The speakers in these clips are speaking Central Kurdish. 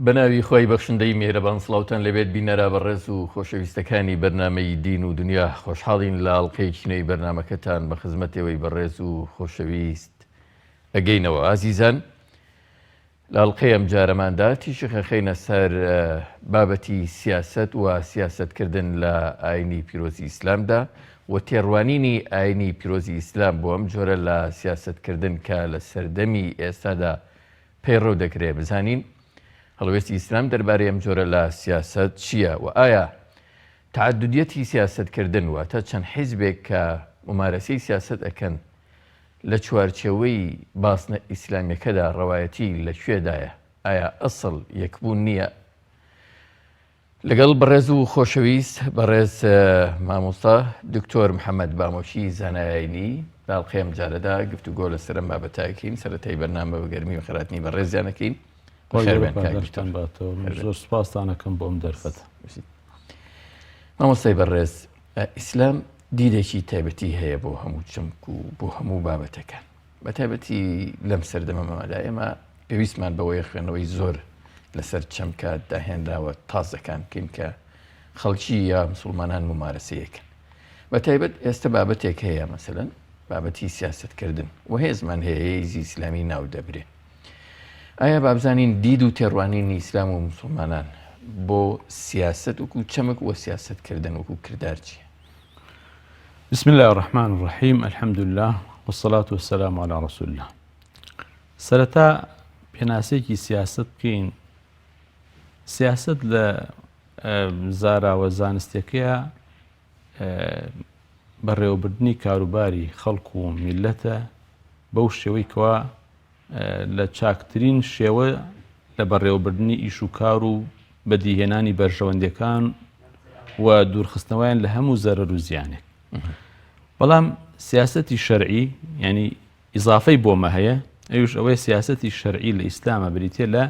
بەناوی خوای بەخشندەی میهرەبان سڵاوتان لێبێت بینەرە بەڕێز و خۆشەویستەکانی بەرنامەی دین و دنیا خۆشحاڵین لە ئەڵقەیەکی نوێی بەرنامەکەتان بە خزمەت ئێوەی بەڕێز و خۆشەویست ئەگەینەوە ئازیزان لە ئەڵقەی ئەمجارەماندا تیشک ئەخەینە سەر بابەتی سیاسەت و سیاسەتکردن لە ئاینی پیرۆزی ئیسلامدا و تێڕوانینی ئاینی پیرۆزی ئیسلام بۆ ئەم جۆرە لە سیاسەتکردن کە لە سەردەمی ئێستادا پەیڕەو دەکرێ بزانین هەڵوێستی ئیسلام دەربارەی ئەم جۆرە لە سیاسەت چییە و ئایا تەعەدودیەتی سیاسەتکردن واتە چەند حیزبێک کە مومارەسەی سیاسەت ئەکەن لە چوارچێوەی بازنە ئیسلامیەکەدا ڕەوایەتی لە کوێدایە؟ ئایا ئەسڵ یەکبوون نییە؟ لەگەڵ بەڕێز و خۆشەویست بەڕێز مامۆستا دکتۆر محەممەد بامۆکی زانای ئاینی لە ئەڵقەی ئەمجارەدا گفتوگۆ لەسەر ئەم بابەتە ئەکەین. سەرەتای بەرنامە بە گەرمی بەخێرهاتنی بەڕێزیان ئەکەین. بەخێر بێن کاک دکتۆر. زۆر سوپاستان ئەکەم بۆ ئەم دەرفەتە. مامۆستای بەڕێز ئیسلام دیدێکی تایبەتی هەیە بۆ هەموو چەمک و بۆ هەموو بابەتەکان بە تایبەتی لەم سەردەمەمەدا ئێمە پێویستمان بەوەیە خوێندنەوەی زۆر لەسەر چەمکە داهێنراوە تازەکان بکەین کە خەڵکی یا مسلمانان ممارەسەیەکن بە تایبەت ئێستا بابەتێک هەیە مەسەلەن بابەتی سیاستکردن و هێزمان هەیە هێزی ئیسلامی ناو دەبرێ ئایا بابزانین دید و تێڕوانینی ئیسلام و مسلمانان بۆ سیاست وەکو چەمک وە سیاستکردن وەکو کردار چییە؟ بسم الله الرحمن الرحیم الحمد لله والصلاة والسلام على رسول الله سەرەتا پێناسەیەکی سیاست بکەین سیاست لە زاراوە زانستەکەیە بەڕێوەبردنی کاروباری خەڵک و میلەتە بەو شێوەی کەوا لە چاکترین شێوە لە بەڕێوەبردنی ئیش و کار و بەدیهێنانی بەرژەوەندیەکان و دوورخستنەوەیان لە هەموو زەرەر و زیانێک بەڵام سیاستی شەرعی ینی ئیزافەی بۆمە هەیە ئەوش ئەوەی سیاستی شەرعی لە ئیسلامە بریتە لە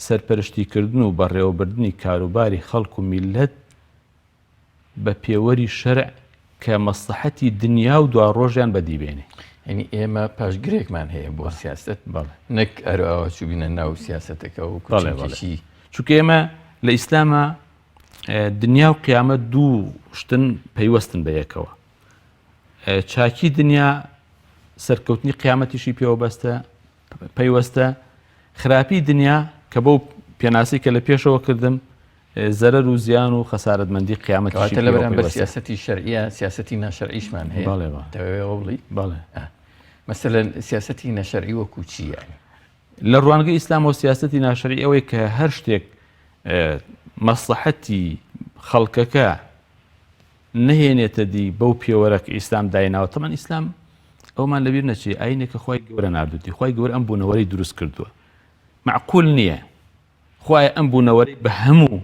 سەرپەرشتیکردن و بەڕێوەبردنی کاروباری خەڵک و میلەت بە پێوەری شەرع کە مەسڵەحەتی دنیا و دواڕۆژیان بەدی بێنێ. یانی ئێمە پاشگرێکمان هەیە بۆ سیاسەت بەڵێ. نەک ئەرو ئاوا چووبینە ناو سیاسەتەکە و بەڵێ بەڵێ. چونکە ئێمە لە ئیسلاما دنیا و قیامەت دوو شتن پەیوەستن بە یەکەوە. چاکی دنیا سەرکەوتنی قیامەتیشی پێوە بەستە پەیوەستە خراپی دنیا کە بەو پێناسی کە لە پێشەوە کردم زەرەر و زیان و خەسارەتمەندی قیامەتیشی کەواتە لە بەرامبەر سیاسەتی شەرعیە سیاسەتی ناشەرعیشمان هەیە بەڵێ بەڵێ. دەوێ ئەوە بڵێی؟ بەڵێ. مەسەلەن سیاسەتی نەشەرعی وەکوو چی یانی؟ لە ڕوانگەی ئیسلامەوە سیاسەتی ناشەرعی ئەوەیە کە هەر شتێک مەسڵەحەتی خەڵکەکە نەهێنێتە دی بەو پێوەرە کە ئیسلام دایناوە تەبعەن ئیسلام ئەومان لەبیر نەچێ ئاینێکە خوای گەورە ناردووتی خوای گەورە ئەم بوونەوەرەی دروست کردووە مەعقول نییە خوایە ئەم بوونەوەرەی بە هەموو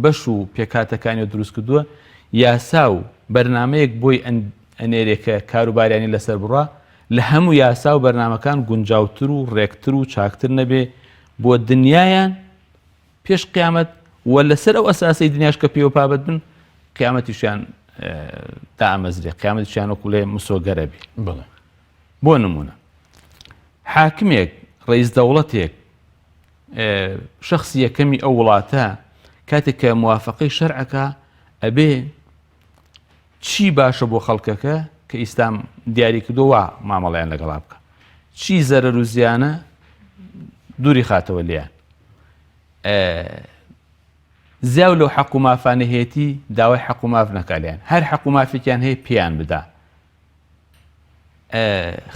بەش و پێکهاتەکانیەوە دروست کردووە، یاسا و بەرنامەیەک بۆی ئەنێرێ کە کاروباریانی لەسەر بڕا، لە هەموو یاسا و بەرنامەکان گونجاوتر و ڕێکتر و چاکتر نەبێ بۆ دنیایان پێش قیامەت و لەسەر ئەو ئەساسەی دنیاش کە پێوە پابەند بن قیامەتیشیان دامەزرێ قیامەتیشیان وەکو لێ مسۆگەرە بێ. بەڵێ. بۆ نمونە حاکمێک، ڕەئیس دەوڵەتێک، شەخسی یەکەمی ئەو وڵاتە کاتێک کە موافقەی شەرعەکە ئەبێ چی باشە بۆ خەڵکەکە کە ئیسلام دیاری کردووە وا مامەڵیان لەگەڵا بکە چی زەرەر و زیانە دووری خاتەوە لیان زیاو لەو حەق و مافانە هێتی داوای حەق و ماف نەکالیان هەر حەق و مافێکیان هەیە پێیان بدا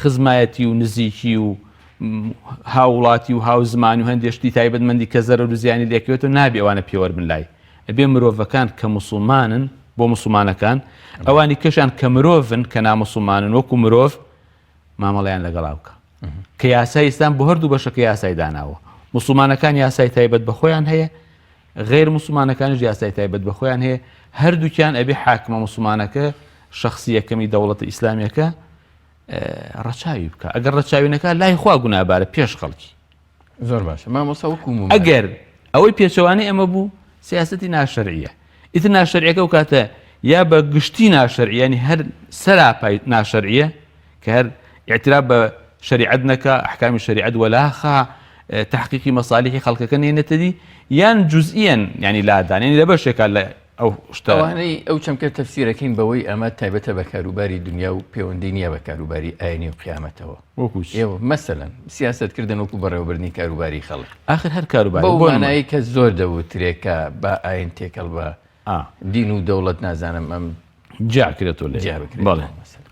خزمایەتی و نزیکی و هاوڵاتی و هاوزمانی و هەندێک شتی تایبەتمەندی کە زەرەر و زیانی لێکەوێتەوە نابێ ئەوانە پێوەر بن لای ئەبێ مرۆڤەکان کە موسڵمانن بۆ موسڵمانەکان ئەوانی کەشان کە مرۆڤن کە ناموسڵمانن وەکو مرۆڤ مامەڵیان لەگەڵا بکە کە یاسای ئیسلام بۆ هەردوو بەشەکە یاسای داناوە موسڵمانەکان یاسای تایبەت بە خۆیان هەیە غەیر موسڵمانەکانیش یاسای تایبەت بە خۆیان هەیە، هەردووکیان ئەبێ حاکمە موسڵمانەکە شەخسی یەکەمی دەوڵەتە ئیسلامیەکە ڕەچاوی بکە ئەگەر ڕەچاوی نەکا لای خوا گونابارە پێش خەڵکی. زۆر باشە مامۆستا وەکو ئەگەر ئەوەی پێچەوانەی ئەمە بوو سیاسەتی ناشەرعیە ئیتر ناشەرعیەکە و کاتە یا بە گشتی ناشەرعیانی هەر سەراپای ناشەرعیە کە هەر اعتراف بە شەریعەت نەکا ئەحکامی شەریعەت وەلاخا. تحقیقی مەسالیحی خەڵکەکە نێنێتە دی یان جزئیەن یعنی لادان یعنی لە بەشێکا لە ئەو شتە ئەوانەی ئەو چەمکە تەفسیرەکەین بەوەی ئەمە تایبەتە بە کاروباری دنیا و پەیوەندی نییە بە کاروباری ئاینی و قیامەتەوە وەکو چی؟ ئێوە مەسەلەن سیاسەتکردن وەکو بەڕێوەبردنی کاروباری خەڵک ئاخر هەر کاروباری بەو بۆ نمونە. مانایەی کە زۆر دەوترێ کە با ئاین تێکەڵ بە ئا. دین و دەوڵەت نازانم ئەم جیا کرێتەوە لە جیا یەک. بکرێتەوە بەڵێ. مەسەلەن.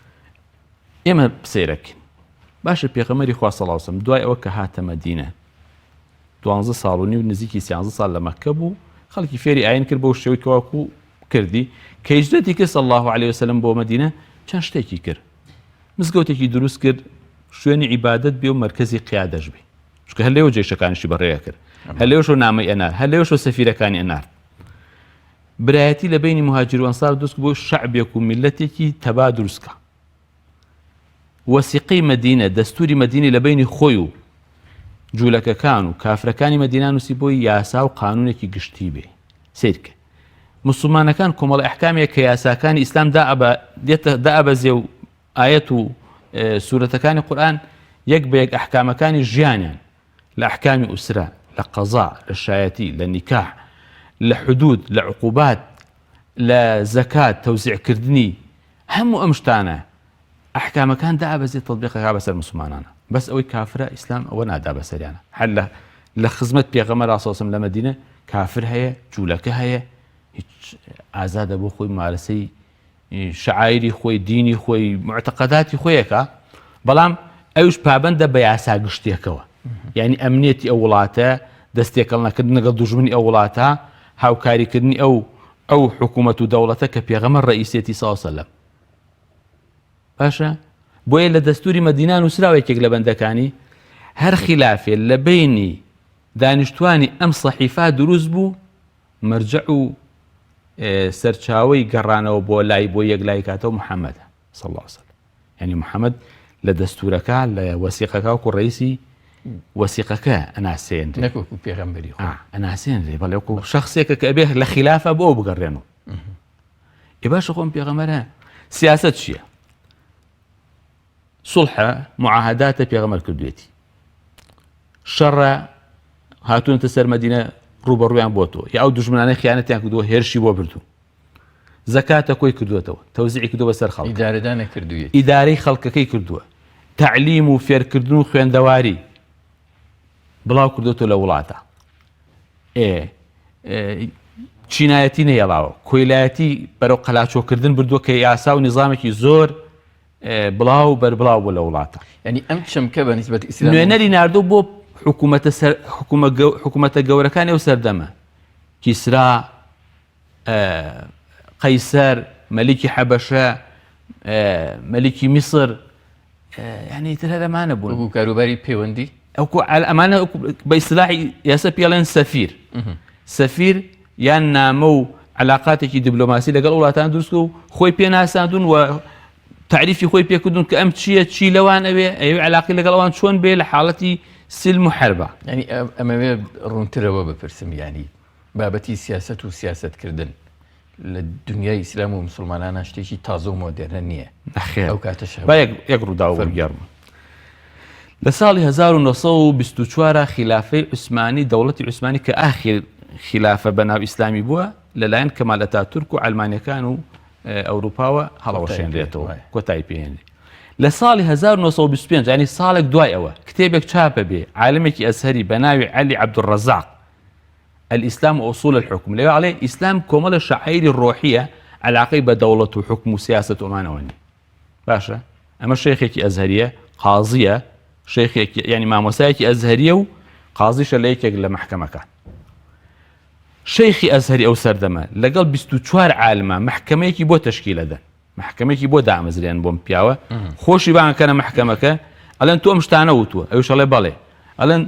ئێمە سەیرەکەین باشە پێغەمبەری خوا صلی اللە علیە وسلم دوای ئەوە کە هاتە مەدینە دوانزە ساڵ و نیو نزیکی سیانزە ساڵ لە مەککە بوو خەڵکی فێری ئاین کرد بەو شێوەی کەواکو کردی کە هیجرەتی کرد صلی الله علیه وسلم بۆ مەدینە چەند شتێکی کرد مزگەوتێکی دروست کرد شوێنی عیبادەت بێ و مەرکەزی قیادەش بێ چونکە هەر لێوە جێشەکانیشی بەڕێوە کرد هەر لێوەشەوە نامەی ئەنار هەر لێوەشەوە سەفیرەکانی ئەنارد برایەتی لە بەینی موهاجیر و ئەنسار دروست بۆ شەعبێک و میللەتێکی تەبا دروست کا. وەسیقەی مەدینە، دەستوری مەدینەی لە بەینی خۆی و جوولەکەکان و کافرەکانی مەدینە نووسی بۆی یاسا و قانونێکی گشتی بێ. سەیرکە. مسلمانەکان کۆمەڵە ئەحکامێک کە یاساکانی ئیسلام دێتە دائەبەزێ و ئایەت و سورەتەکانی قورئان یەک بە یەک ئەحکامەکانی ژیانیان لە ئەحکامی ئوسرە، لە قەزا، لە شایەتی، لە نیکاح، لە حدود، لە عقوبات، لە زەکات، تەوزیع کردنی، هەموو ئەم شتانە ئەحکامەکان دابەزێت تەطبیق ئەکا بەسەر موسڵمانانە. بەس ئەوەی کافرە ئیسلام ئەوە نادا بەسەریانە. هەر لە لە خزمەت پێغەمبەر صلی الله علیه و لە مەدینە کافر هەیە، جوولەکە هەیە، هیچ ئازادە بۆ خۆی ممارەسەی شەعایری خۆی، دینی خۆی، موعتەقەداتی خۆی ئەکا، بەڵام ئەویش پابەندە بە یاسا گشتیەکەوە. یعنی ئەمنیەتی ئەو وڵاتە، دەست تێکەڵ نەکردن لەگەڵ دوژمنی ئەو وڵاتە، هاوکاریکردنی ئەو ئەو حکوومەت و دەوڵەتە کە پێغەمبەر ڕەئیسێتی صلی الله علیه وسلم. باشە بۆیە لە دەستوری مەدینە نووسراوە یەکێک لە بەندەکانی هەر خلافێ لە بەینی دانیشتوانی ئەم سەحیفا دروست بوو مەرجەع و سەرچاوەی گەڕانەوە بۆ لای بۆ یەکلایی کاتەوە محەممەدە صلی الله علیه وسلم یعنی محەممەد لە دەستورەکە لە وەسیقەکە وەکو ڕئیسی وەسیقەکە ئەناسێنرێ نەک وەکو پێغەمبەری خۆ ئەناسێنرێ بەڵێ وەکو شخصێکە کە ئەبێ لە خلافە بۆ بگەڕێنەوە ئێ باشە خۆم پێغەمبەرە سیاست چییە؟ سوڵحە معاهداتە پێغەمبەر کردوێتی شەڕە هاتوونەتە سەر مەدینە ڕوبەڕویان بۆ تۆ یا ئەو دوژمنانەی خیانەتیان کردووە هێرشی بۆ بردوون زەکاتە کۆی کردوێتەوە تەوزیعی کردووە بەسەر خەڵک ئیدارەدانە کردوویەتی ئیدارەی خەڵکەکەی کردووە تەعلیم و فێرکردن و خوێندەواری بڵاو کردوێتەوە لە وڵاتە ئێ چینایەتی نەیەڵاوە کۆیلایەتی بەرەو قەلاچۆکردن بردووە کە یاسا و نیزامێکی زۆر بڵاو و بەربڵاو بوو لە وڵاتە. یانی ئەم چەمکە بە نیسبەت ئیسلام نوێنەری ناردوو بۆ حکوومەتە سەر حکوومە حکوومەتە گەورەکانی ئەو سەردەمە کیسرا قەیسەر مەلیکی حەبەشە مەلیکی میسر یعنی تر هەر ئەمانە بوون وەکو کاروباری پەیوەندی ئەوکو ئەمانە بە ئیسلاحی یاسا پێڵێن سەفیر سەفیر یان نامە و علاقاتێکی دیبلۆماسی لەگەڵ وڵاتان دروست و خۆی پێناساندون و تعریفی خۆی پێکردون کە ئەم چییە چی لەوان ئەوێ ئەوێ علاقی لەگەڵ ئەوان چۆن بێ لە حاڵەتی سلم و حربە ینی ئەمەوێ ڕوونترەوە بپرسم ینی بابەتی سیاست و سیاستکردن لە دنیای ئیسلام و مسلمانانە شتێکی تازە و مۆدێرنە نییە نەخێر ئەو کاتەش با یەک یەک ڕووداو وەرگێڕم لە ساڵی 1924 خیلافەی عوسمانی دەوڵەتی عوسمانی کە ئاخیر خیلافە بە ناو ئیسلامی بووە لەلایەن کەمال ئەتاتورک و عەلمانیەکان و ئەوروپاوە هەڵەوەشێنرێتەوە کۆتایی پێهێنرێت لە ساڵی 1925 ینی ساڵێک دوای ئەوە کتێبێک چاپە بێ عالمێکی ئەزهەری بە ناوی عەلی عەبدولڕەزاق الاسلام و اصول الحکم لەوێ ئەڵێ ئیسلام کۆمەڵە شەعایری ڕۆحیە عەلاقەی بە دەوڵەت و حوکم و سیاسەت و ئەمانەوە نیە باشە ئەمە شێخێکی ئەزهەریە قازیە شێخێکی یعنی مامۆسایەکی ئەزهەریە و قازیشە لە یەکێک لە مەحکەمەکان شەیخی ئەزهەری ئەو سەردەمە لەگەڵ 24 عالمە مەحکەمەیەکی بۆ تەشکیلەدەن مەحکەمەیەکی بۆ دامەزرێن بۆم پیاوە خۆشی بانکەنە مەحکەمەکە ئەڵێن تۆ ئەم شتانە وتووە ئەویش ئەڵێ بەڵێ ئەڵێن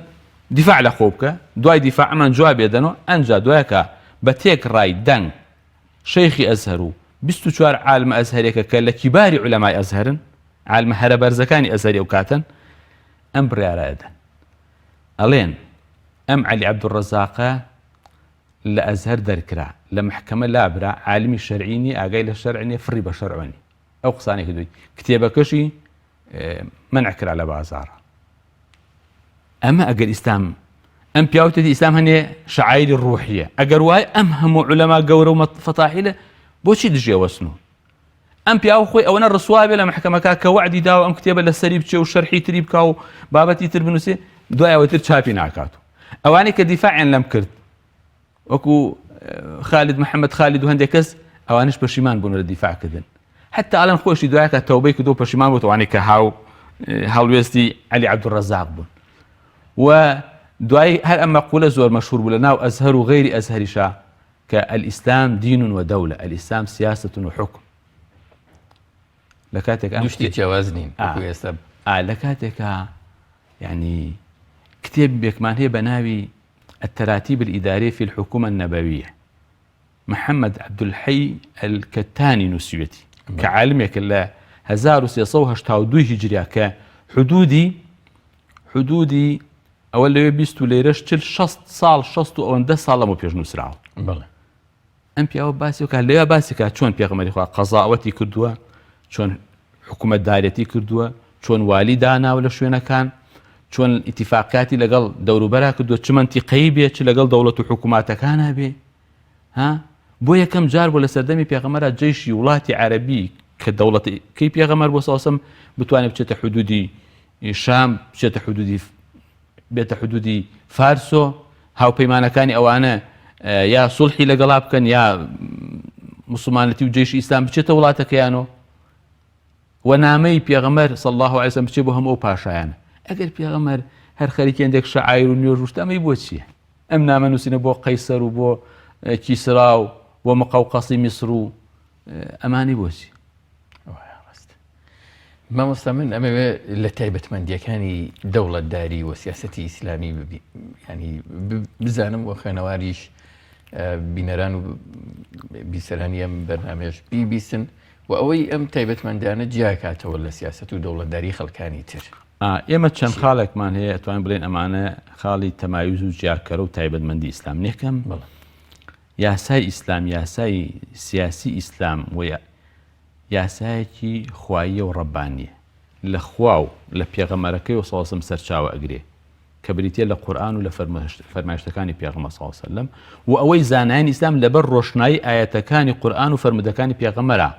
دیفاع لە خۆ بکە دوای دیفاع ئەمان جوابێ دەنەوە ئەنجا دوایەکە بە تێک ڕای دەنگ شەیخی ئەزهەر و 24 عالمە ئەزهەرێکە کە لە کیباری عولەمای ئەزهەرن عالمە هەرە بەرزەکانی ئەزهەری ئەو کاتەن ئەم بڕیارە ئەدەن ئەڵێن ئەم عەلی عەبدولڕەزاقە لە ئەزهەر دەرکرا، لە مەحکەمە لابرا، عالمی شەرعی نیە، ئاگای لە شەرع نیە، فڕی بە شەرعەوە نیە. ئەو قسانەی کردووی. کتێبەکەشی مەنع کرا لە بازاڕا. ئەمە ئەگەر ئیسلام ئەم پیاوتێتی ئیسلام هەنێ شعایری ڕوحیە ئەگەر وای ئەم هەموو عولەما گەورە و فەتاحیلە بۆچی دژێ وەسن و ئەم پیاو خۆی ئەوەنە ڕسوا بێ لە محکەمەکە کە وەعدی داوە ئەم کتێبە لەسەری بچێ و شەرحی تری بکا و بابەتی تر بنووسێ دوای ئەوەی تر چاپی ناکات و ئەوانەی کە دیفاعیان لەم کرد وەکو خالد محەممەد خالد و هەندێک کەس ئەوانش پەشیمان بوون لە دیفاعکردن حتا ئەلەن خۆشی دوایکە تەوبەی کردو پەشیمان بۆ توانێک کە هاو هەڵوێستی علی عەبدولڕەزاق بوون و دوای هەر ئەم مەقولە زۆر مەشهور بوو لە ناو ئەزهەر و غەیری ئەزهەریشا کە الاسلام دین و دولە الاسلام سیاسة و حکم لە کاتێک ئەم شتی جیاواز نین ئێستا لە کاتێکا یعنی کتێب بێکمان هەیە بە ناوی التراتيب الإدارية في الحكومة النبوية محمد عبدالحی الکەتانی نووسیوێتی کە عالمێکە لە 1382 هیجریا کە حدودی حدودی ئەوە لەوێ 20 و لێرەش 40 60 ساڵ 60 و ئەوەندە ساڵ لەمە پێش نووسراوە بەڵێ ئەم پیاوە باسی کات لەوێ باسی کات چۆن پێغەمبەری خوا قەزاوەتی کردووە چۆن حکوومەتدارەتی کردووە چۆن والی داناوە لە شوێنەکان چۆن ئیتیفاقیاتی لەگەڵ دەوروبەرا کردووە چ مەنتیقەیی بێ چ لەگەڵ دەوڵەت و حکووماتەکانە بێ ها بۆ یەکەم جار بۆ لە سەردەمی پێغەمەرا جەیشی وڵاتی عەربی کە دەوڵەتەکەی پێغەمەر بۆ ساسم بتوانێت بچێتە حدودی شام بچێتە حدودی بێتە حدودی فارسۆ هاوپەیمانەکانی ئەوانە یا سوڵحی لەگەڵا بکەن یا مسلمانەتی و جێشی ئیسلام بچێتە وڵاتەکەیانەوە و نامەی پێغەمبەر صلی اللە علیە وسلم بچێ بۆ هەموو ئەو پاشایانە ئەگەر پێغەمبەر هەر خەریکی هەندێک شەعایر و نوێژ و شت ئەمەی بۆ چییە ئەم نامە نووسینە بۆ قەیسەر و بۆ کیسرا و بۆ مقەوقەسی میسر و ئەمانی بۆچی مامۆستا من ئەمەوێ لە تایبەتمەندیەکانی دەوڵەتداری و سیاستی ئیسلامی ینی بزانم و خوێنەواریش بینەران و بیسەرانی ئەم بەرنامەیەش بیبیستن و ئەوەی ئەم تایبەتمەندیانە جیاکاتەوە لە سیاسەت و دەوڵەتداری خەڵکانی تر. ئێمە چەند خاڵێکمان هەیە ئەتوانین بڵێین ئەمانە خاڵی تەمایوز و جیاکەرە و تایبەتمەندی ئیسلام. یەکەم، یاسای ئیسلام، یاسای سیاسی ئیسلام و یاسایەکی خواییە و ڕەبانییە. لە خوا و لە پێغەمبەرەکەی و صلی اللە سەرچاوە ئەگرێ. کە بریتیە لە قورئان و لە فەرمایشتەکانی پێغەمبەر صلی اللە علیە وسلم و ئەوەی زانایانی ئیسلام لەبەر ڕۆشنایی ئایەتەکانی قورئان و فەرموودەکانی پێغەمبەرا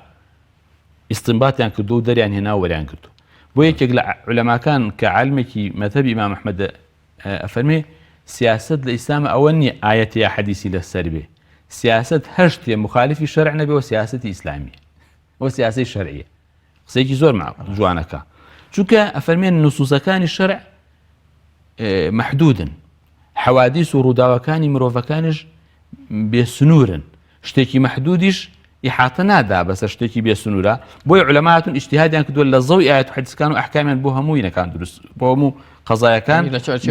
ئیستنباتیان کردو و دەریان هێنا و وەریان گرتو بۆ یەکێک لە عولەماکان کە عالمێکی مەذهەبی ئیمام ئەحمەد ئەفەرمێ سیاسەت لە ئیسلام ئەوە نییە ئایەت یا حەدیسی لەسەر بێ سیاسەت هەر شتێ مخالفی شەرع نەبێ و سیاسەتی ئیسلامیە و سیاسەی شەرعیە قسەیەکی زۆر جوانەکە چونکە ئەفەرمێن نوسوسەکانی شەرع محدودن حەوادیس و ڕووداوەکانی مرۆڤەکانیش بێسنوورن شتێکی محدودیش ئیحاتە نادا بەسەر شتێکی بێسنوورە بۆی علەماتون ئیجتیهادیان کردووە لە زەوی ئاەت و حەدیسەکان و ئەحکامیان بۆ هەموو ینەکان دروست بۆ هەموو قەزایەکان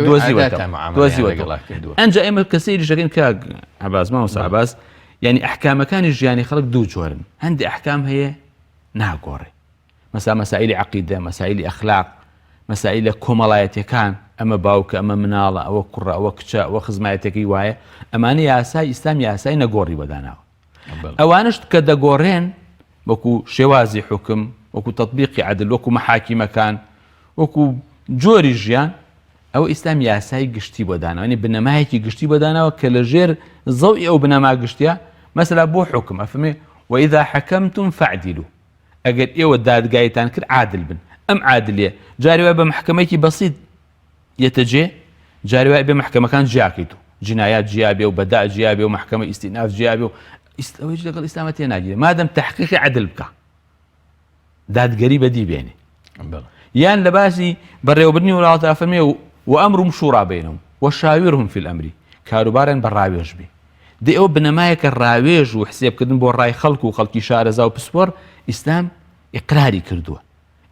دۆزیوەتەوە ئەنجا ئێمە کە سەیریش دەکەین کاک عەباس مامۆستا عەباس یعنی ئەحکامەکانی ژیانی خەڵک دوو جۆرن هەندێک ئەحکام هەیە ناگۆڕێ مەسا مەسائلی عەقیدە مەسائلی ئەخلاق مەسائلە کۆمەڵایەتەکان ئەمە باوکە ئەمە مناڵە ئەوە کوڕە ئەوە کچە ئەوە خزمایەتەکەی وایە ئەمانە یاسای ئیسلام یاسای نەگۆڕی بەداناوە ئەوانشت کە دەگۆڕێن وەکو شێوازی حکم وەکو تطبیقی عدل وەکو محاکیمەکان وەکو جۆری ژیان ئەوە ئیسلام یاسای گشتی بۆ داناوە یعنی بنەمایەکی گشتی بۆ داناوە کە لە ژێر زەوی ئەو بنەما گشتیە مەسەلا بۆ حوکم ئەفەرمێ وإذا حکمتم فاعدلوا ئەگەر ئێوە دادگایتان کرد عادل بن ئەم عادلیە جاری وای بە محکمەیەکی بەسیط یەتە جێ جاری وای بێ محکمەکان جیاکەیت و جنایات جیا بێ و بەدا جیا بێ و محکمە ئیستیناف جیا بێ و ئەوەیش لەگەڵ ئیسلامە تێناگیرێ مادەم تحقیقی عدل بکە دادگەری بەدی بێنێ یان لە باسی بەڕێوەبردنی وڵاتە ئەفەرمێ وأمرهم شورى بينهم وشاورهم في الأمر کاروباریان بە ڕاوێژ بێ دێ ئەوە بنەمایەکە ڕاوێژ و حسێبکردن بۆ ڕای خەڵک و خەڵکی شارەزا و پسپۆر ئیسلام ئیقراری کردووە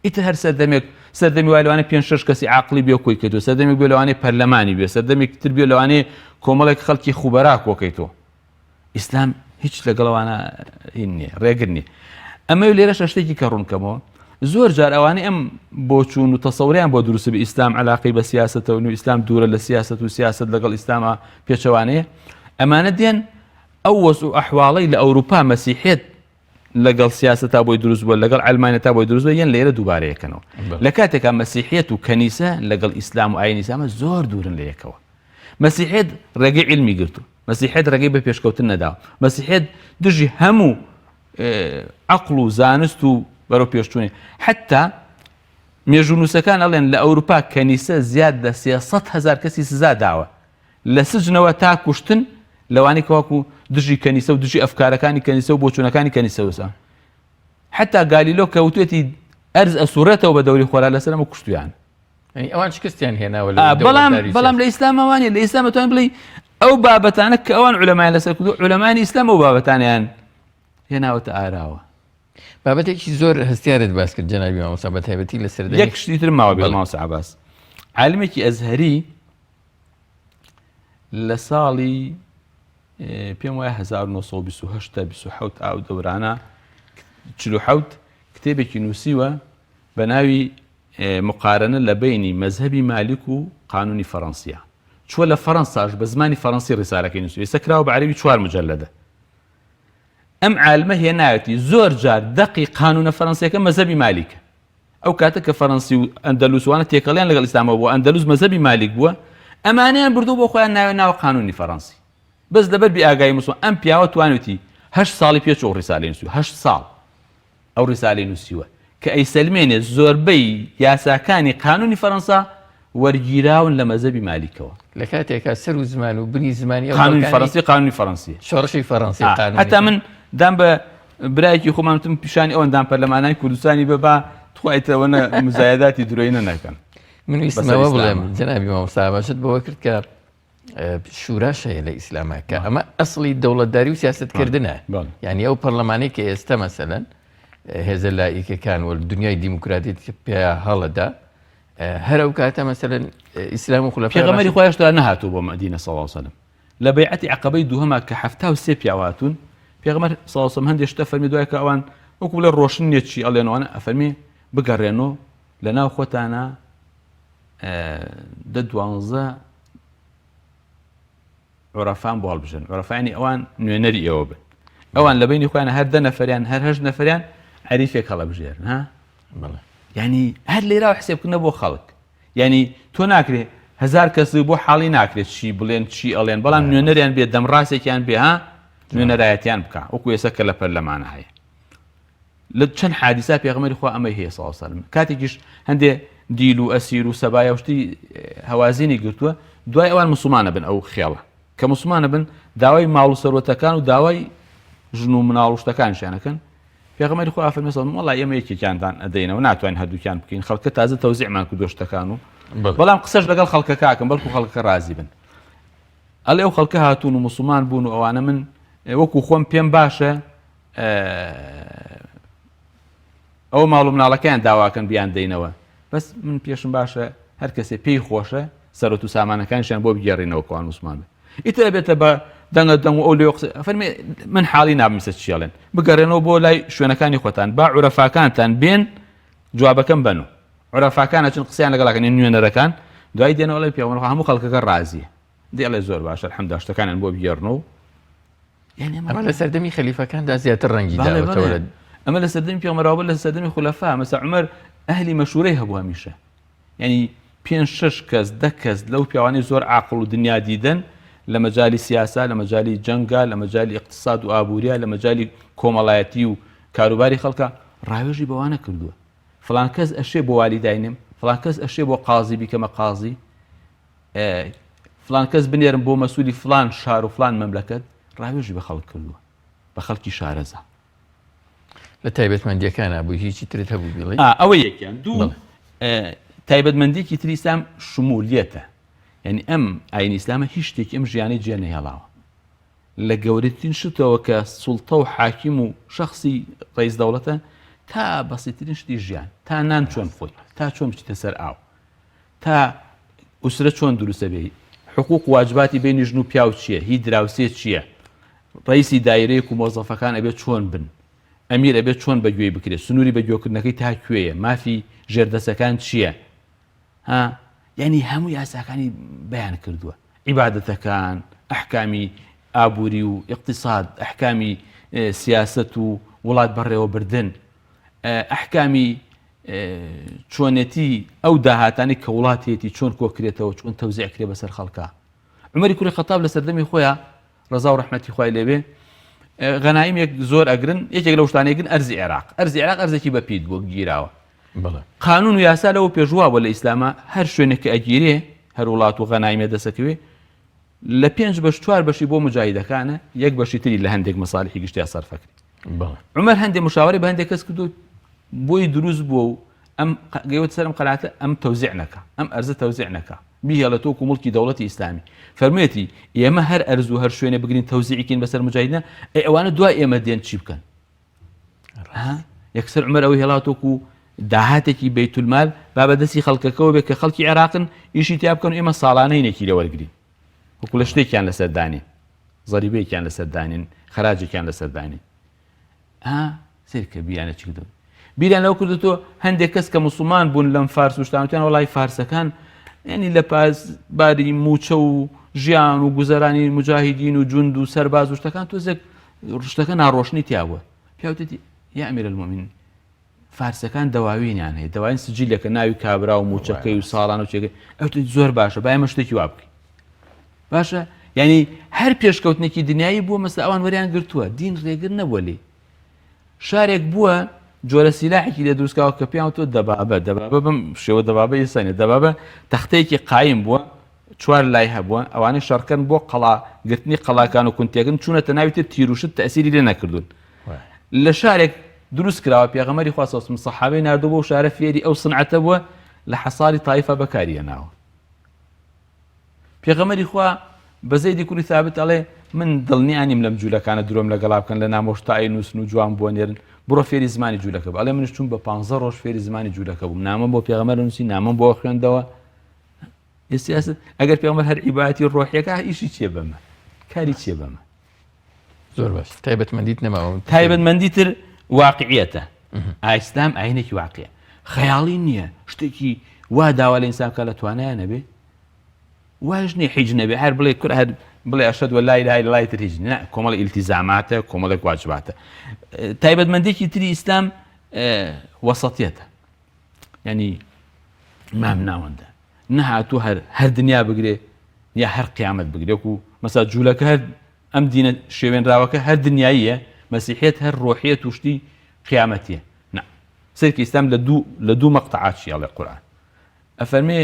ئیتر هەر سەردەمێک سەردەمی وای لەوانەیە پێنج شەش کەسی عاقڵی بێ کۆی کردو سەردەمێک بێ لەوانەیە پەرلەمانی بێ سەردەمێک تر بێ لەوانەیە کۆمەڵێک خەڵکی خوبەرا کۆکەیتەوە ئیسلام هیچ لەگەڵ ئەوانە هین نییە ڕێگر نییە ئەمە لێرەش شتێکی کە ڕوونکەمەوە زۆر جار ئەوانەی ئەم بۆچوون و تەسەوریان بۆ دروست بە ئیسلام علاقەی بە سیاستەوە و ئیسلام دوورە لە سیاست و سیاست لەگەڵ ئیسلامە پێچەوانەیە ئەمانە دێن ئەو وەز و ئەحواڵی لە ئەوروپا مەسیحێت لەگەڵ سیاسەتا بۆی دروست بووە لەگەڵ عەلمانیەتا بۆی دروست بووە یەن لێرە دووبارە یەکەنەوە لە کاتێکا مەسیحیەت و کەنیسە لەگەڵ ئیسلام و ئاینی ئیسلامە زۆر دوورن لە یەکەوە مەسیحیەت ڕێگەی عیلمی گرتو مەسیحیەت ڕێگەی بە پێشکەوتن نەداوە مەسیحیەت دژی هەموو عقل و زانست و بەرەو پێشچوونی حتا مێژوونووسەکان ئەڵێن لە ئەوروپا کەنیسە زیاد لە 300 هزار کەسی سزا داوە لە سجنەوە تا کوشتن لەوانەی کە وەکو دژی کەنیسە و دژی ئەفکارەکانی کەنیسە و بۆچوونەکانی کەنیسە وسا حتا گالیلۆ کە وتوێتی ئەرز ئەسوڕێتەوە بە دەوری خۆرا لەسەر ئەمە کوشتویان یعنی ئەوان شکستیان هێناوە لە بەڵام بەڵام لە ئیسلامەوانە لە ئیسلام توان بڵێ ئەو بابەتانە کە ئەوان عولەمایان لەسەر کردو عولەمانی ئیسلام ئەو بابەتانیان هێناوەتە ئاراوە بابەتێکی زۆر هەستیارت باس کرد جەنابی مامۆستا بە تایبەتی لە سەردەمی یەک شتی تر ماوە بێ مامۆستا عەباس عالمێکی ئەزهەری لە ساڵی پێم وایە 1928 تا 27 ئاو دەورانە 47 کتێبێکی نووسیوە بە ناوی مقارنە لە بینی مەزهەبی مالیک و قانونی فەڕەنسیە چوە لە فەڕەنساش بە زمانی فەڕەنسی ڕیسالەکەی نووسی ئێستا کراوە بە عەرەبی چوار مجلدە ئەم عالمە هێناوێتی زۆر جار دەقی قانونە فەرەنسیەکە مەزهەبی مالیکە ئەو کاتە کە فەرەنسی و ئەندەلوس وانە تێکەڵیان لەگەڵ ئیسلامەوە بووە ئەندەلوس مەزهەبی مالیک بووە ئەمانەیان بردووە بۆ خۆیان ناوێ ناوە قانونی فەرەنسی بەس لەبەر بی ئاگایی موسڵمان ئەم پیاوە توانیوتی هەشت ساڵی پێچ ئەو ڕیسالەی نووسیوە هەشت ساڵ ئەو ڕیسالەی نووسیوە کە ئەیسەلمێنێ زۆربەی یاساکانی قانونی فەرەنسا وەرگیراون لە مەزەبی مالیکەوە. لە کاتێکا سەر و زمان و بنی زمانی ئەو قانونی فەرەنسی قانونی فەرەنسیە. شۆڕشی فەرەنسی قانونی. هەتا من دام بە برایەکی خۆمان وتم پیشانی ئەو ئەندام پەرلەمانانی کوردستانی بە با تخوا ئیتر ئەوەنە مزایەداتی درۆینە نەکەن. من ویستم ئەوە بڵێم جەنابی مامۆستا ئاماژەت بەوە کرد کە شوراش هەیە لە ئیسلامە کە ئەمە ئەسڵی دەوڵەتداری و سیاستکردنە یعنی ئەو پەرلەمانەی کە ئێستا مەسەلەن هێزە لائیکەکان و دنیای دیموکراتی پێیا هەڵەدا هەر ئەو کاتە مەسەلەن ئیسلام و خولەفای پێغەمبەری خوا هێشتا نەهاتوو بۆ مەدینە صلی الله علیه وسلم لە بەیعەتی عەقەبەی دووهەما کە 73 پیاو هاتوون پێغەمبەر صلی الله علیه وسلم هەندێک شتە فەرمی دوای کە ئەوان وەکو بڵێ ڕۆشن نییە چی ئەڵێن ئەوانە ئەفەرمی بگەڕێنەوە لە ناو خۆتانە دە دوانزە عورەفان بۆ هەڵبژێرن عورەفانی ئەوان نوێنەری ئێوە بن ئەوان لە بینی خۆیان هەر دە نەفریان هەر هەشت نەفریان عریفێک هەڵەبژێرن ها ینی هەر لێرا حسێبکردنە بۆ خەڵک ینی تۆ ناکرێ هزار کەس بۆ حاڵی ناکرێت چی بڵێن چی ئەڵێن بەڵام نوێنەریان بێ دەمڕاستێکیان بێ ها نوێنەرایەتیان بکە وەکو ئێستا کە لە پەرلەمانە هەیە لە چەند حادیسا پێغەمبەری خوا ئەمەی هەیە صلی الله علیه وسلم کاتێکیش هەندێ دیل و ئەسیر و سەبایا و شتی هەوازینی گرتووە دوای ئەوان مسلمانە بن ئەو خێڵە کە مسلمانە بن داوای ماڵ و سەروەتەکان و داوای ژن و مناڵ و شتەکانشیانەکەن پێغەمبەری خوا فەرمی صلی الله ئێمە یەکێکیانتان ئەدەینەوە ناتوانین هەردووکیان بکەین خەڵکە تازە تەوزیعمان کردو شتەکان و بەڵام قسەش لەگەڵ خەڵکەکەکەم بەڵکو خەڵکەکە ڕازی بن ئەڵێ ئەو خەڵکە هاتوون و مسلمان بوون و ئەوانە من وەکو خۆم پێم باشە ئەوە ماڵ و مناڵەکەیان داواکەن بیان دەینەوە بەس من پێشم باشە هەر کەسێ پێی خۆشە سەرۆت و سامانەکانیشیان بۆ بگێڕینەوە کوان وسمان بێ ئیتر بێتە بە دەنگە دەنگ و ئەو لێ فەرمی من حاڵی نابم سەر چیڵێن بگەڕێنەوە بۆ لای شوێنەکانی خۆتان با عورەفاکانتان بێن جوابەکەم بن و عورەفاکان ئەچن قسەیان لەگەڵاکەن نوێنەرەکان دوای دێنەوە لای پێغەمبەر هەموو خەڵکەکە ڕازیە دێڵێ زۆر باشە الحمدلله شتەکانیان بۆ بگێڕنەوە ئەمە لە سەردەمی خەلیفەکاندا زیاتر ڕەنگی داوەتەوە لە ئەمە لە سەردەمی پێغەمبەرەوە لە سەردەمی خولەفا مەسە عومەر ئەهلی مەشورەی هەبوو هەمیشە یعنی پێنج شەش کەس دە کەس لەو پیاوانەی زۆر عاقڵ و دنیا دیدەن لە مەجالی سیاسا لە مەجالی جەنگا لە مەجالی اقتصاد و ئابووریا لە مەجالی کۆمەڵایەتی و کاروباری خەڵکە ڕاوێژی بەوانە کردووە فلان کەس ئەشێ بۆ والی داینم فلان کەس ئەشێ بۆ قازی بیکەمە قازی فلان کەس بنێرم بۆ مەسولی فلان شار و فلان مەملەکەت ڕاوێژی بە خەڵک کردووە بە خەڵکی شارەزا. لە تایبەتمەندیەکانا بوو هیچی ترت هەبوو بیڵێی؟ ئەوە یەکیان دوو تایبەتمەندیەکی تری ئیسلام شمولیەتە یعنی ئەم ئاینی ئیسلامە هیچ شتێکی ئەم ژیانەی جێ نەهێڵاوە لە گەورەترین شتەوە کە سوڵتە و حاکیم و شخصی ڕئیس دەوڵەتە تا بەسیترین شتی ژیان تا نان چۆن بخۆی تا چۆن بچیتە سەر ئاو تا ئوسرە چۆن دروستە بێ حقوق واجباتی بینی ژن و پیاو چییە هی دراوسێ چییە ڕئیسی دایرەیەک و مۆزەفەکان ئەبێ چۆن بن ئەمیر ئەبێ چۆن بە گوێی بکرێت سنووری بە گوێکردنەکەی تا کوێیە مافی ژێردەسەکان چییە ها یعنی هەموو یاساکانی بەیان کردووە عیبادەتەکان ئەحکامی ئابووری و اقتصاد ئەحکامی سیاست و. وڵات بەڕێوەبردن، ئەحکامی چۆنێتی ئەو داهاتانی کە وڵاتێتی چۆن کۆکرێتەوە چۆن تەوزیع کرێ بەسەر خەڵکە. عومەری کوڕی خەتاب لە سەردەمی خۆیان ڕەزا و ڕەحمەتی خوای لێبێ غەنایمێک زۆر ئەگرن یەکێک لەو شتانەیەگرن ئەرزی عێراق ئەرزی عێراق ئەرزێکی بە پیت بووە گیراوە قانون و یاسا لەوە پێشوا بووە لە ئیسلامە هەر شوێنێک کە ئەگیرێ هەر وڵات و غەنایمە دەسەکەوێ لە پێنج بەش چوار بەشی بۆ مجاهیدەکانە یەک بەشی تری لە هەندێک مەسالیحی گشتیا سەرفەکرێت عمر هەندێک مشاوەرەی بە هەندێک کەس کردو بۆی دروست بووە و ئەم گەیوەت سەرم قەناتە ئەم تەوزیع نەکا ئەم ئەرزە تەوزیع نەکا بیهێڵێت وەکو موڵکی دەوڵەتی ئیسلامی. فەرموویەتی، ئێمە هەر ئەرز و هەر شوێنێ بگرین تەوزیعی کەین بەسەر موجاهیدنا، ئەی ئەوانە دوای ئێمە دێن چی بکەن؟ ها؟ یەکسەر عومەر ئەوەی هێڵات وەکو داهاتێکی بەیتولمال با بە دەستی خەڵکەکەوە بێت کە خەڵکی عێراقن ئیشی تیا بکەن و ئێمە ساڵانەینێکی لێ وەرگرین وەکو لە شتێکیان لەسەر دانین زەریبەیەکیان لەسەر دانین خەراجێکیان لەسەر دانین ها سەیر کە بیرانە چی کردو بیریان لەوە کردو تۆ هەندێک کەس کە مسلمان بوون لەم فارس و شتانوتیان وڵی فارسەکان ینی لە پاس باری موچە و ژیان و گوزەرانی مجاهیدین و جوند و سەرباز و شتەکان تۆزێک شتەکە ناڕۆشنی تیا بووە پیاوتێتی یا ئەمیر المؤمنین فارسەکان دەواوینیان هەیە دەواین سجیلەکە ناوی کابرا و موچەکەی و ساڵان و چێکەی ئەو زۆر باشە با ئێمە شتێکی وا بکەین باشە یعنی هەر پێشکەوتنێکی دنیایی بووە مەسە ئەوان وەریان گرتووە دین ڕێگر نەبووە لێ شارێک بووە جۆرە سیلاحێکی لێ دروستکاوە کە پێیان تۆ دەبابە دەبابە بەم شێوە دەبابە ئێسانە دەبابە تەختەیەکی قایم بووە چوار لای هەبووە ئەوانەی شەڕکەن بۆ قەڵا گرتنی قەڵاکان و کونتێکن چوونەتە ناوی تر تیروشت تەسیری لێ نەکردوون لە شارێک دروست کراوە پێغەمەری خوا سەسم سەحابەی ناردوو بۆ شارە فێری ئەو سنعەتە بووە لە حەساری تایفە بەکاریەناوە پێغەمبەری خوا بە زەیدی کوڕی ثابت ئەڵێ من دڵنیا نیم لەم جوولەکانە درۆم لەگەڵا بکەن لە نامۆش تای نووسن و جوان بۆ نێرن بڕۆ فێری زمانی جوولەکە بە ئەڵێ منش چوون بە پ ڕۆژ فێری زمانی جوولەکە بووم نامە بۆ پێغەمبەر نووسی نامەم بۆ خوێندەوە ئێستا ئەگەر پێغەمبەر هەر عیباتی ڕۆحیەکە ئیشی چیە بەمە کاری چیە بەمە زۆر باش تایبەتمەندیت نەماوە تایبەتمەندی تر واقعیەتە ئایسلام ئاینێکی واقعە خەیاڵی نییە شتێکی وا داوا لە ئینسان بکە لە توانایە نەبێ وایش نیە حیج نەبێ هەر بڵێ کورە هەر بڵێ ئەشهد وە لا اله الا الله تر هیچ نیە کۆمەڵی ئیلتیزاماتە کۆمەڵێک واجباتە تایبەتمەندێکی تری ئیسلام وەسەتیەتە ینی مام ناوەندە نەهاتوو هەر هەر دنیا بگرێ یا هەر قیامەت بگرێک و مەسا جوولەکە هەر ئەم دینە شێوێنراوەکە هەر دنیاییە مەسیحیت هەر ڕۆحیەت و شتی قیامەتیە نا سەرکی ئیسلام لە دوو لە دوو مەقتەعات چی ئەڵێ قورئان ئەفەرمێ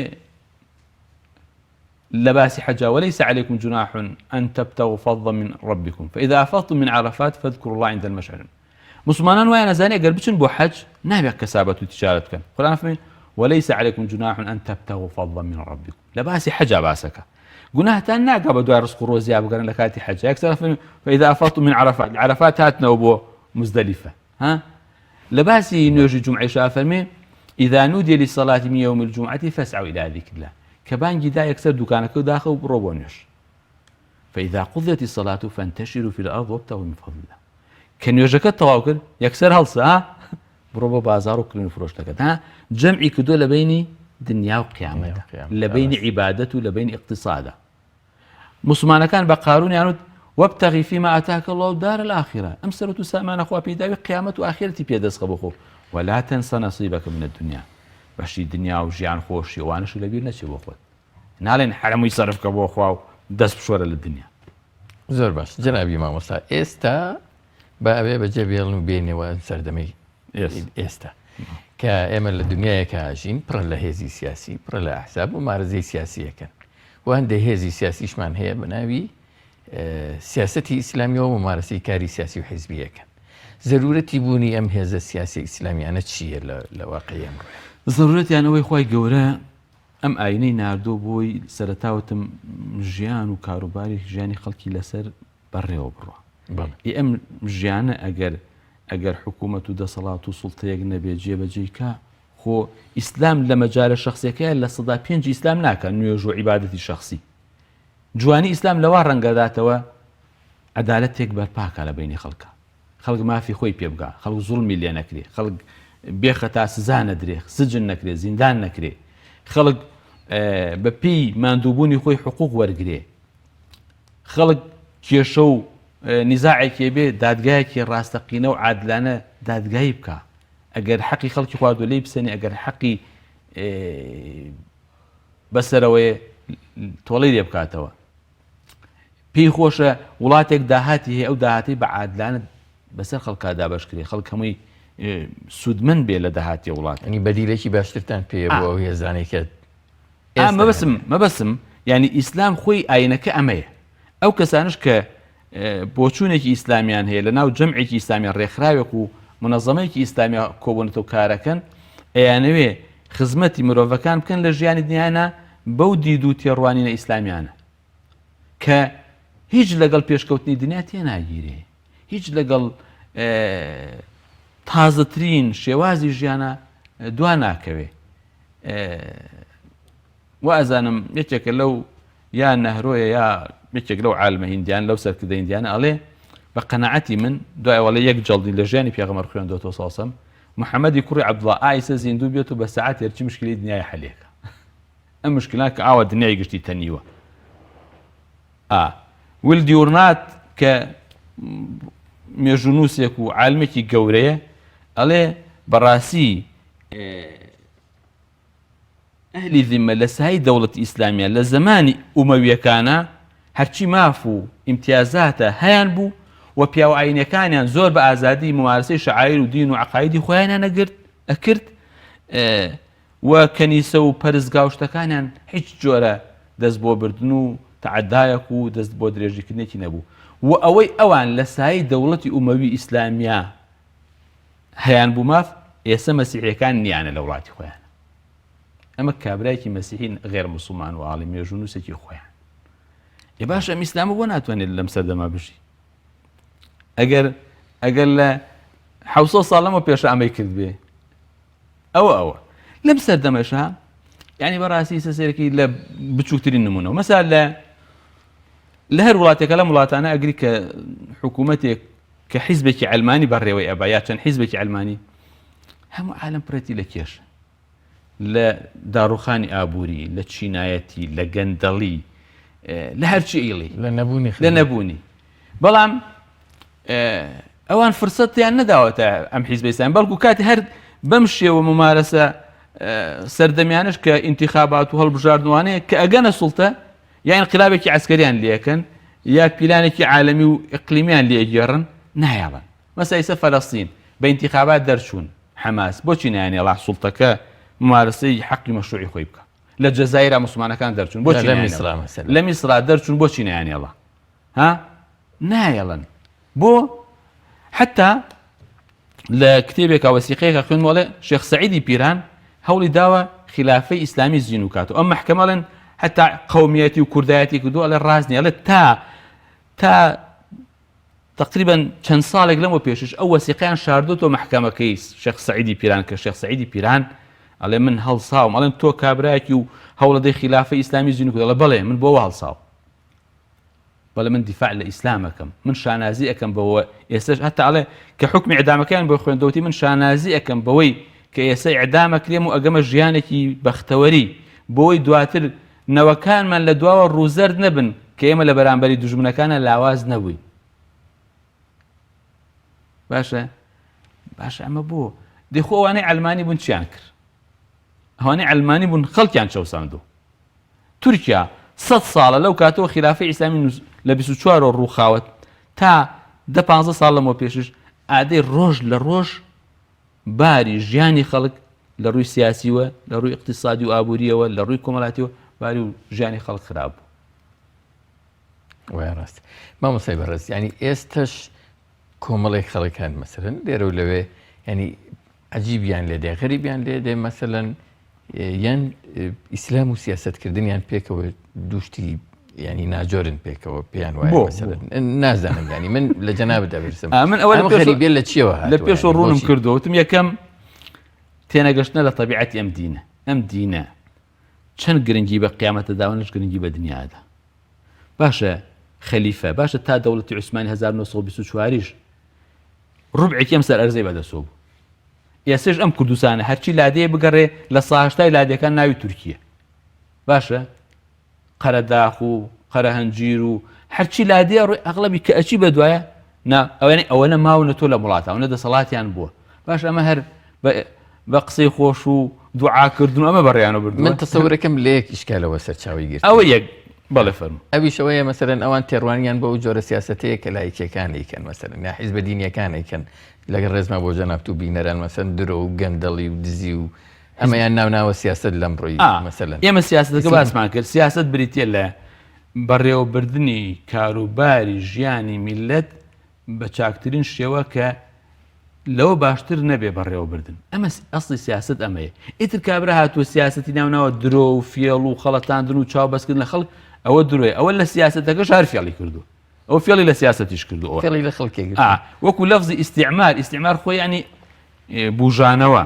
لە باسی حەجا وليس عليكم جناح أن تبتغوا فضلا من ربكم فإذا أفضتم من عرفات فاذكروا الله عند المشعر مسلمانان وایان ئەزانێ گەر بچن بۆ حەج نابێت کەسابەت و تجارەت بکەن قورآن فەرمی وليس عليكم جناح أن تبتغوا فضلا من ربكم لە باسی حەجا باسەکە گوناهتان ناگا بە دوای ڕزق و ڕۆزیا بگەرن لە کاتی حەج یەکسەر فەرمی فإذا أفضتم من عرفات عرفات هاتنەوە بۆ مزدەلیفە ها لە باسی نوێژی جومعەیشا ئەفەرمێ، اذا نودی للصلاة من یوم الجمعة فاسعوا الی ذکر اللە، کە بانگی دا یەکسەر دوکانەکە داخە و بڕۆ بۆ نوێژ. فاذا قضیت الصلاة فانتشروا فی الارض وابتغوا من فضل اللە، کە نوێژەکەت تەواو کرد یەکسەر هەڵسە ها بڕۆ بۆ بازاڕ و کڕین و فرۆشتەکەت ها جەمعی کردووە لە بەینی دنیا و قیامەتە لە بەینی عیبادەت و لە بەینی ئیقتیسادە. موسڵمانەکان بە قارونیان وت، وابتغ فیما آتاک اللە الدار الآخرە، ئەم سەروەت و سامانە خوا پێی داوی قیامەت و ئاخیرەتی پێ دەستخە بۆ خۆ، ولا تنس نصیبک من الدنیا، بەشی دنیا و ژیان خۆشی ئەوانەشت لەبیر نەچێ بۆ خۆت، ناڵێن هەمووی سەرف کە بۆ خوا و دەست بشۆرە لە دنیا. زۆر باش جەنابی مامۆستا ئێستا با ئەوێ بەجێ بێڵن و بێنەوە ئەم سەردەمەی ئێستا کە ئێمە لە دنیایەکە ئاژین پڕە لە هێزی سیاسی پڕە لە ئەحزاب و مارزەی سیاسیەکەن و هەندێک هێزی سیاسیشمان هەیە بە ناوی سیاستی ئیسلامیەوە ممارەسەی کاری سیاسی و حیزبیەکەن زەرورەتی بوونی ئەم هێزە سیاسی ئیسلامیانە چییە لە واقعی ئەمڕۆ؟ زەرورەتیان ئەوەی خوای گەورە ئەم ئاینەی ناردۆ بۆی سەرەتاوتم ژیان و کاروباری ژیانی خەڵکی لەسەر بەڕێوە بڕوا. ئێ ئەم ژیانە ئەگەر ئەگەر حکوومەت و دەسەڵات و سوڵتەیەک نەبێ جێبەجێی کا خۆ ئیسلام لە مەجالە شخصیەکەیان 5% ئیسلام ناکە نوێژ و عیبادەتی شخصی جوانی ئیسلام لەوا ڕەنگەداتەوە عەدالەتێک بەرپاکە لە بینی خەڵکە خەڵک مافی خۆی پێ بگا خەڵک زوڵمی لێ نەکرێ خەڵک بێخەتا سزا نەدرێ سجن نەکرێ زیندان نەکرێ خەڵک بە پێی ماندووبوونی خۆی حقوق وەرگێ خەڵک کێشە و نیزاعێکی بێ دادگایەکی ڕاستەقینە و عادلانە دادگایی بکە ئەگەر حەقی خەڵکی خواردو لێی بسێنێ ئەگەر حەقی بەسەرەوەیە تۆڵەی لێ بکاتەوە پێی خۆشە وڵاتێک داهاتی هەیە ئەو داهاتی بە عادلانە بەسەر خەڵکا دابەش کرێ خەڵک هەمووی سوودمەند بێ لە داهاتی وڵات ینی بەدیلێکی باشترتان پێ بۆ ئەو هێزانەی کە مەبەسم مەبەسم ینی ئیسلام خۆی ئاینەکە ئەمەیە ئەو کەسانش کە بۆچوونێکی ئیسلامیان هەیە لە ناو جەمعێکی ئیسلامی ڕێکخراوێک و منەزەمەیەکی ئیسلامی کۆبوونەتەوە کارەکەن ئەیانەوێ خزمەتی مرۆڤەکان بکەن لە ژیانی دنیانا بەو دید و تێڕوانینە ئیسلامیانە کە هیچ لەگەڵ پێشکەوتنی دنیا تێناگیرێ هیچ لەگەڵ تازەترین شێوازی ژیانە دوا ناکەوێ وا ئەزانم یەکێکە لەو یا نەهرۆیە یا یەکێک لەو عالمە هیندیان لەو سەرکردە هیندیانە ئەڵێ بە قەناعەتی من دوای ئەوەڵێ یەک جەڵدی لە ژیانی پێغەمبەر خوێندۆتەوە ساڵسەم محەممەدی کوڕی عەبدوڵا ئایسە زیندوو بێت و بە سەعات هەرچی مشکلی دنیای حەلێکە ئەم مشکلان کە ئاوا دنیای گشتی تەنیوە ئا ویل دیورنات کە مێژوونووسێک و عالمێکی گەورەیە ئەڵێ بەڕاستی ئەهلی زیممە لە سایەی دەوڵەتی ئیسلامیە لە زەمانی ئومەویەکانا هەرچی ماف و ئیمتیازاتە هەیان بوو و پیاوە ئاینیەکانیان زۆر بە ئازادی ممارەسەی شەعایر و دین و عەقایدی خۆیانیان ئەگرت ئەکرد و کەنیسە و پەرستگا و شتەکانیان هیچ جۆرە دەست بۆ بردن و تەعەدایەک و دەست بۆ درێژیکردنێکی نەبوو و ئەوەی ئەوان لە سایەی دەوڵەتی ئومەوی ئیسلامیە هەیان بوو ماف ئێسە مەسیحیەکان نیانە لە وڵاتی خۆیان ئەمە کابرایەکی مەسیحی غێر مسلمان و ئاڵی مێژوونووسێکی خۆیان ئێ باش ئەم ئیسلامە بۆ ناتوانێت لەم سەردەما بژی ئەگەر ئەگەر لە حوسە ساڵ لەمە پێشە ئەمەی کرد بێ ئەوە ئەوە لەم سەردەمەشە یعنی بەڕاستی سەسێرەکی لە بچووکترین نمونەوە مەسا لە لە هەر وڵاتێکە لەم وڵاتانە ئەگری کە حکوومەتێک کە حیزبێکی عەلمانی بەڕێوەی ئەبا یا چەند حیزبێکی عەلمانی هەموو عالم پرێتی لە کێشە لە داڕوخانی ئابووری لە چینایەتی لە گەندەڵی لە هەرچی ئیڵی لە نەبوونی لە نەبوونی بەڵام ئەوان فرسەتیان نەداوەتە ئەم حیزبەیسان بەڵکو کاتی هەر بەم شێوە ممارەسە سەردەمیانش کە ئینتخابات و هەڵبژاردنوانەیە کە ئەگەنە سوڵتە یا ئینقلابێکی عەسکەریان لێکەن یا پیلانێکی عالەمی و ئیقلیمیان لێگێڕن نایەڵن مەسا ئیسە فەلەستین بە ئینتیخابات دەرچوون حەماس بۆچی نایانێڵا سوڵتەکە ممارەسەی حەقی مەشروعی خۆی بکە لە جەزایرا موسڵمانەکان دەرچوون بۆچی لە میسرا مەسەلەن لە میسرا دەرچوون بۆچی نایانێڵا ها نایەڵن بۆ حتا لە کتێبێکا وەسیقەیەکا خوێندمەوە ئەڵێ شێخ سەعیدی پیران هەوڵی داوە خیلافەی ئیسلامی زینوو کاتەوە ئەم مەحکەمە ئەڵێن هەتا قەومیەتی و کوردایەتی کردو ئەڵێ ڕاست نیە ئەڵێ تا تا تقریبا چەند ساڵێک لەمە پێشش ئەو وەسیقەیان شاردۆتەوە مەحکەمەکەی شێخ سەعیدی پیران کە شێخ سەعیدی پیران ئەڵێ من هەڵساوم ئەڵێن تۆ کابراکی و هەوڵەدەی خیلافە ئیسلامی زینوو کردەوە بەڵێ من بۆ هەڵساوم بەڵێ من دیفاع لە ئیسلام ئەکەم من شانازی ئەکەم بەوە ئێستش هەتا ئەڵێ کە حکمی ئیعدامەکەیان بۆ خوێندەوتی من شانازی ئەکەم بەوەی کە ئێستا ئیعدامەکرێم و ئەگەمە ژیانێکی بەختەوەری بۆی دواتر نەوەکانمان لە دواوە ڕووزەرد نەبن کە ئێمە لە بەرامبەری دوژمنەکانە لاواز نەبووین باشە باشە ئەمە بۆ دەخۆ ئەوانەی ئەلمانی بوون چیان کرد ئەوانەی عەلمانی بوون خەڵکیان چەوساندو. تورکیا سەد ساڵە لەو کاتەوە خیلافەی ئیسلامی لە 24 ەوە ڕووخاوە تا دە پانزە ساڵ لەمەوە پێشش ئادەی ڕۆژ لە ڕۆژ باری ژیانی خەڵک لە ڕووی سیاسیوە لە ڕووی اقتصادی و ئابووریەوە لە ڕووی کۆمەڵاتیەوە باری و ژیانی خەڵک خراپ بوو. وایە ڕاست مامۆستای بەڕێز یعنی ئێستش کۆمەڵێک خەڵک هەن مەسەلەن لێرە و لەوێ ینی عجیبیان لێ دێ غەریبیان لێ دێ مەسەلەن یان ئیسلام و سیاستکردنیان پێکەوە دوشتی ینی ناجۆرن پێکەوە پێیان وایە نازانم ینی من لە جەنابت دەبرسم من ئەوە غەریبێ لە چیەوە لە پێش ڕوونم کردوتم یەکەم تێنەگەشتنە لە تەبیعەتی ئەم دینە ئەم دینە چەند گرنگی بە قیامەتە داوەنش گرنگی بە دنیادا باشە خەلیفە باشە تا دەوڵەتی عوسمانی 1924 یش ڕوبعێکی ئەم سەر ئەرزەی بەدەسۆ بوو ئێسش ئەم کوردستانە هەرچی لادێ بگەڕێ لە ساهشتای لادێکان ناوی تورکیە باشە قەرەداخ و. قەرەهەنجیر و هەرچی لادێ ڕۆی ئەغڵەبی کە ئەچی بە دوایە نا ئەوێنی ئەوەنە ماونە تۆ لە وڵاتە ئەوەنە دەسەڵاتیان بووە باش ئەمە هەر بە قسەی خۆش و دوعاکردن و ئەمە بەڕیانە بردووە من تەسەورەکەم لە یەک ئیشکالەوە سەرچاوەی گرت ئەوە یەک بەڵێ فەرموو. ئەویش ئەوەیە مەسەلەن ئەوان تێڕوانیان بۆ ئەو جۆرە سیاسەتەیە کە لایکیەکان ئەیکەن مەسەلەن یا حیزبە دینیەکان ئەیکەن لەگەڵ ڕێزما بۆ جەنابت و بینەران مەسەن درۆ و گەندەڵی و دزی و ئەمەیان ناوناوە سیاسەت لەم ڕووی مەسەلەن ئێمە سیاسەتەکە باسمان کرد سیاسەت بریتیە لە بەڕێوەبردنی کاروباری ژیانی میللەت بە چاکترین شێوە کە لەوە باشتر نەبێ بەڕێوەبردن ئەمە ئەسڵی سیاست ئەمەیە ئیتر کابرا هاتووە سیاستی ناوناوە درۆ و فێڵ و خەڵەتاندن و چاو بەسکردن لە خەڵک ئەوە درۆیە ئەوە لە سیاستەکەش هەر فێڵی کردو ئەو فێڵی لە سیاستیش کردو ئەوە فێڵی لە خەڵکێک وەکو لەفزی ئیستعمار ئیستعمار خۆی ینی بوژانەوە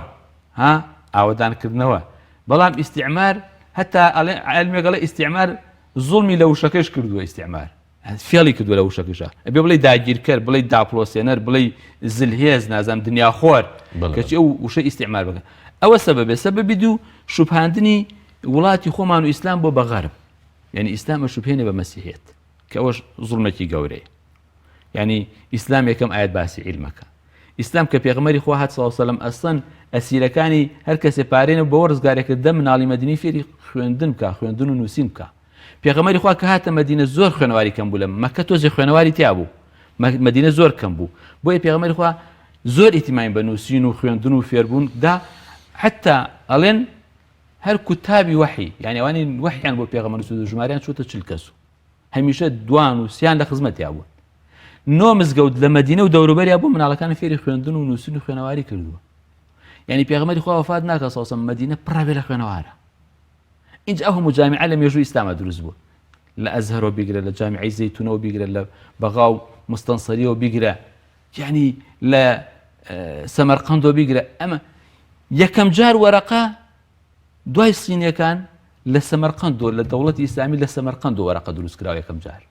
ها ئاوەدانکردنەوە بەڵام ئیستعمار هەتا ئەڵێ ئیستعمار زوڵمی لە وشەکەش کردووە ئیستعمار فێڵی کردوە لە وشەکەشا ئەبێ بڵێی داگیرکەر بڵێی داپڵۆسێنەر بڵێی زلهێز نازانم دنیاخۆر کەچی ئەو وشە ئیستعمار بکە ئەوە سەبەبێ سەبەبی دوو شوبهاندنی وڵاتی خۆمان و ئیسلام بۆ بە غەرب یعنی ئیسلام ئەشوبهێنێ بە مەسیحێت کە ئەوەش زوڵمێکی گەورەیە یعنی ئیسلام یەکەم ئاەت باسی عیلمەکە ئیسلام کە پێغەمبەری خوا هات صلی اللە وسلم ئەسڵەن ئەسیرەکانی هەر کەسێ پارەی نەبوو بەوە ڕزگاری کرد دە مناڵی مەدینەی فێری خوێندن بکا خوێندن و نووسین بکا پێغەمبەری خوا کە هاتە مەدینە زۆر خوێنەواری کەم بوو لە مەکە تۆزێ خوێنەواری تیا بوو مەدینە زۆر کەم بوو بۆیە پێغەمبەری خوا زۆر ئیتیمامی بە نووسین و خوێندن و فێربوون دا حتا ئەڵێن هەر کوتابی وەحی یعنی ئەوانی وەحیان بۆ پێغەمبەر نووسیوە ژماریان چۆتە 40 کەس و هەمیشە دوان و سیان لە خزمەتیا بوون نۆ مزگەوت لە مەدینە و دەوروبەریا بۆ مناڵەکانی فێری خوێندن و نووسین و خوێنەواری کردووە یعنی پێغەمبەری خوا وەفات ناکە سەوسە مەدینە پڕە بێ لە خوێنەوارە ئینجا ئەو هەموو جامیعە لە مێژووی ئیسلاما دروست بووە لە ئەزهەرەوە بیگرە لە جامیعەی زەیتونەوە بیگرە لە بەغا و مستەنسەریەوە بیگرە یعنی لە سەمەرقەندەوە بیگرە ئەمە یەکەم جار وەرەقە دوای سینەکان لە سەمەرقەندۆ لە دەوڵەتی ئیسلامی لە سەمەرقەندۆ وەرەقە دروست کراوە یەکەم جار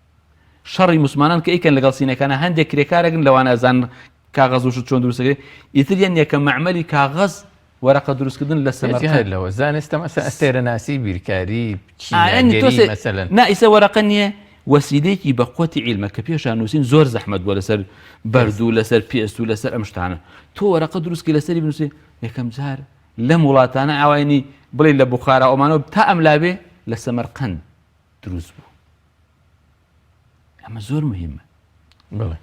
شەڕی مسلمانان کە ئیکەن لەگەڵ سینەکانە هەندێک کرێکارێکن لەوانە ئەزان کاغەز وشت چۆن دروستەکەی ئیتر یان یەکەم مەعمەلی کاغەز وەرەقە دروستکردن لە سەمەرقەند لەوە زانستە مەسە ئەستێرەناسی بیرکاری چینیاگەری مەسەلەن نا ئیسە وەرەقە نییە وەسیلەیەکی بە قوتی عیلمە کە پێشا نووسین زۆر زەحمەت بووە لەسەر بەرد و لەسەر پێست و لەسەر ئەم شتانە تۆ وەرەقە دروستکە لەسەری بنووسی یەکەم جار لەم وڵاتانە ئاواینی بڵێ لە بخارا ئۆمانەوە تا ئەم لابێ لە سەمەرقەند دروست بوو ئەمە زۆر مهمە بڵێ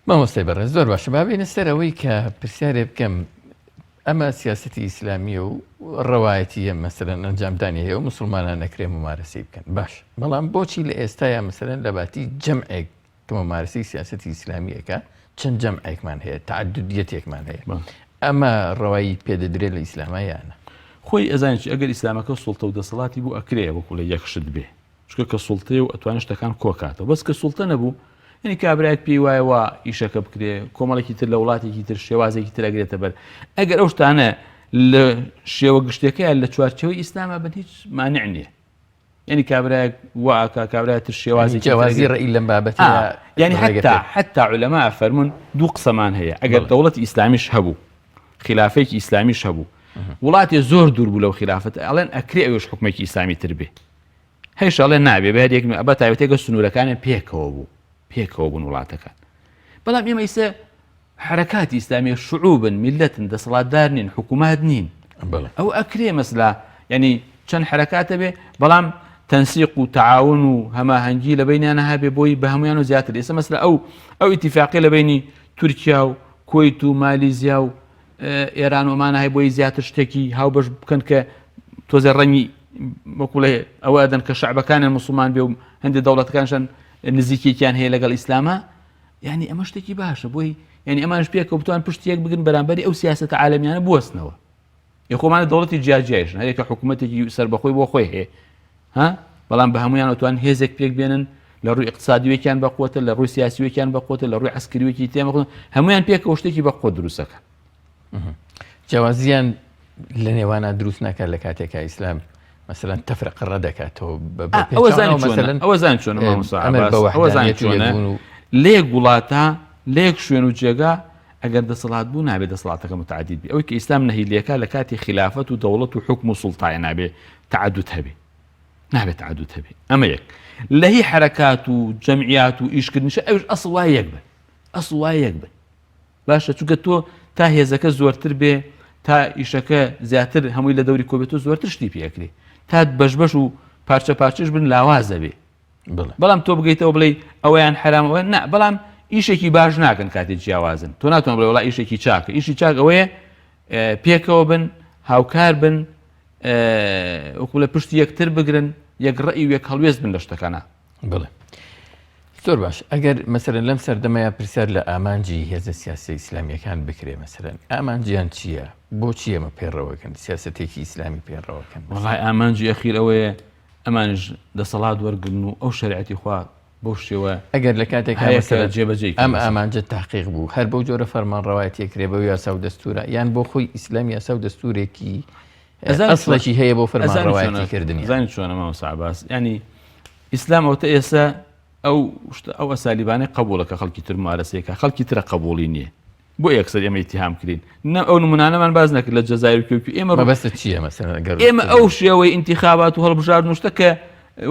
مامۆستای بەڕێز زۆر باشە با بێینە سەر ئەوەی کە پرسیارێ بکەم ئەمە سیاستی ئیسلامیە و ڕەوایەتیە مەسەرەن ئەنجامدانی هەیە و مسلمانان نەکرێ ممارەسەی بکەن باش بەڵام بۆچی لە ئێستایا مەسەرەن لە باتی جەمعێک کە ممارەسەی سیاستی ئیسلامیەکە چەند جەمعێکمان هەیە تعددیەتێکمان هەیە ئەمە ڕەوایی پێدەدرێت لە ئیسلامە یانە خۆی ئەزانین ئەگەر ئیسلامەکە سوڵتە و دەسەڵاتی بوو ئەکرێ وەکو لە یەک شت بێ چونکە کە سوڵتەیە و ئەتوانێت شتەکان کۆکاتەوە بەس کە سوڵتە نەبوو یعنی کابرایەک پێی وایە وا ئیشەکە بکرێ کۆمەڵێکی تر لە وڵاتێکی تر شێوازێکی تر ئەگرێتە بەر ئەگەر ئەو شتانە لە شێوە گشتەکەیان لە چوارچەوەی ئیسلامە بن هیچ مانع نییە یعنی کابرایەک واکە کابرای تر شێوازی جیاوازی ڕێی لەم بابەتە یعنی حتا حتا علەما فەرمونون دوو قسەمان هەیە ئەگەر دەوڵەتی ئیسلامیش هەبوو خلافێکی ئیسلامیش هەبوو وڵاتێ زۆر دوور بوو لەو خلافەت ئەڵێن ئەکرێ ئەوێش حکومێکی ئیسلامی تر بێ هەیش ئەڵێ نابێ بە هەر یەک بە تایبەتێکە سنوورەکانیان پێکەوە بوو پێکەوە بوون وڵاتەکان بەڵام ئێمە ئیسە حرەکاتی ئیسلامیە شعوبن میلەتن دەسەڵاتدار نین حکوومەت نین ئەو ئەکرێ مەسلا ینی چەند حرەکاتە بێ بەڵام تەنسیق و تعاون و هەماهەنگی لە بینیانە هەبێ بۆی بە هەمویان و زیاتر ئێستا مەسلا ئەو ئەو ئیتیفاقی لە بینی تورکیا و کویت و مالیزیا و ئێران و ئەمانە هەیە بۆی زیاتر شتێکی هاوبەش بکەن کە تۆزێ ڕەنگی وەکوڵێ ئەوە ئەدەن کە شعبەکانیان مسلمان بێ و هەندێک دەوڵەتەکانشان نزیکێکیان هەیە لەگەڵ ئیسلامە یعنی ئەمە شتێکی باشە بۆی یعنی ئەمانش پێکەوە بتوان پشت یەک بگرن بەرامبەری ئەو سیاسەتە عالەمیانە بوەستنەوە ی خۆمانە دەوڵەتی جیاجیایشن هەرێکە حکوومەتێکی سەربەخۆی بۆ خۆی هەیە ها بەڵام بە هەمویان ئەتوان هێزێک پێک بێنن لە ڕووی اقتصادیوێکیان بەقوتە لە ڕووی سیاسیوێکیان بەقوتە لە ڕووی عسکریوێکی تێمە هەمویان پێکەوە شتێکی بە قوت دروستەکەن جیاوازیان لە نێوانە دروست ناکات لە کاتێکا ئیسلام مەسەلەن تەفرەقە ڕە دەکاتەوە ئەوە زان چۆنە لێک وڵاتە لێک شوێن و جێگا ئەگەر دەسەڵات بوو نابێت دەسەڵاتەکە متعدد بێ ئەوەی کە ئیسلام نەهی لێکا لە کاتی خلافەت و دەوڵەت و حکم و سوڵتایە نابێ تعدد هەبێ. نابێت تعدد هەبێ ئەمە یەک لە هی حرەکات و جەمعیات و ئیشکردنیشە ئەوش ئەسڵ وایە یەک بن ئەسڵ وایە یەک بن باشە چونکە تۆ تا هێزەکە زۆرتر بێ تا ئیشەکە زیاتر هەمووی لە دەوری کۆبێت و زۆرتر شتی پێکرێ تا بەش بەش و پارچە پارچەش بن لاوازە بێ بەڵام تۆ بگەیتەوە بڵێ ئەویان حرامەوە نا بەڵام ئیشێکی باش ناکەن کاتێ جیاوازن تۆ ناتوان بڵێ وڵا ئیشێکی چاکە ئیشی چاک ئەوەیە پێکەوە بن هاوکار بن وەکو لە پشتی یەکتر بگرن یەک ڕئی و یەک هەڵوێست بن لە شتەکانە. بڵێ زۆر باش ئەگەر مەسەرەن لەم سەردەمەیە پرسیار لە ئامانجی هێزە سیاسی ئیسلامیەکان بکرێ مەسەرەن ئامانجیان چییە؟ بۆچی ئەمە پەیڕەوەکەن سیاستێکی ئیسلامی پەیڕەوەکەن؟ وەڵای ئامانجی ئەخیر ئەوەیە ئەمانیش دەسەڵات وەرگرن و ئەو شەریعەتی خوا بەو شێوە ئەگەر لە کاتێک هەیە کە جێبەجێی ئەم ئامانجە تحقیق بوو هەر بەو جۆرە فەرمانڕەوایەتیە کرێ بەو یاسا و دەستورە یان بۆ خۆی ئیسلام یاسا و دەستورێکی ئەسڵێکی هەیە بۆ فەرمانڕەوایەتی کردنی زانی چۆنە مامۆستا عەباس ینی ئیسلام ئەوتە ئێستا ئەو شتە ئەو ئەسالیبانەی قبوڵە کە خەڵکی تر ممارەسەیەکە خەڵکی ترە قبوڵی نییە بۆ یەکسەر ئێمە ئیتیهام کرین نە ئەو نمونانەمان باز نەکرد لە جەزایر و کوێ ئێمە مەبەستت چییە مەسەلەن ئەگەر ئێمە ئەو شێوەی ئینتیخابات و هەڵبژاردن و شتە کە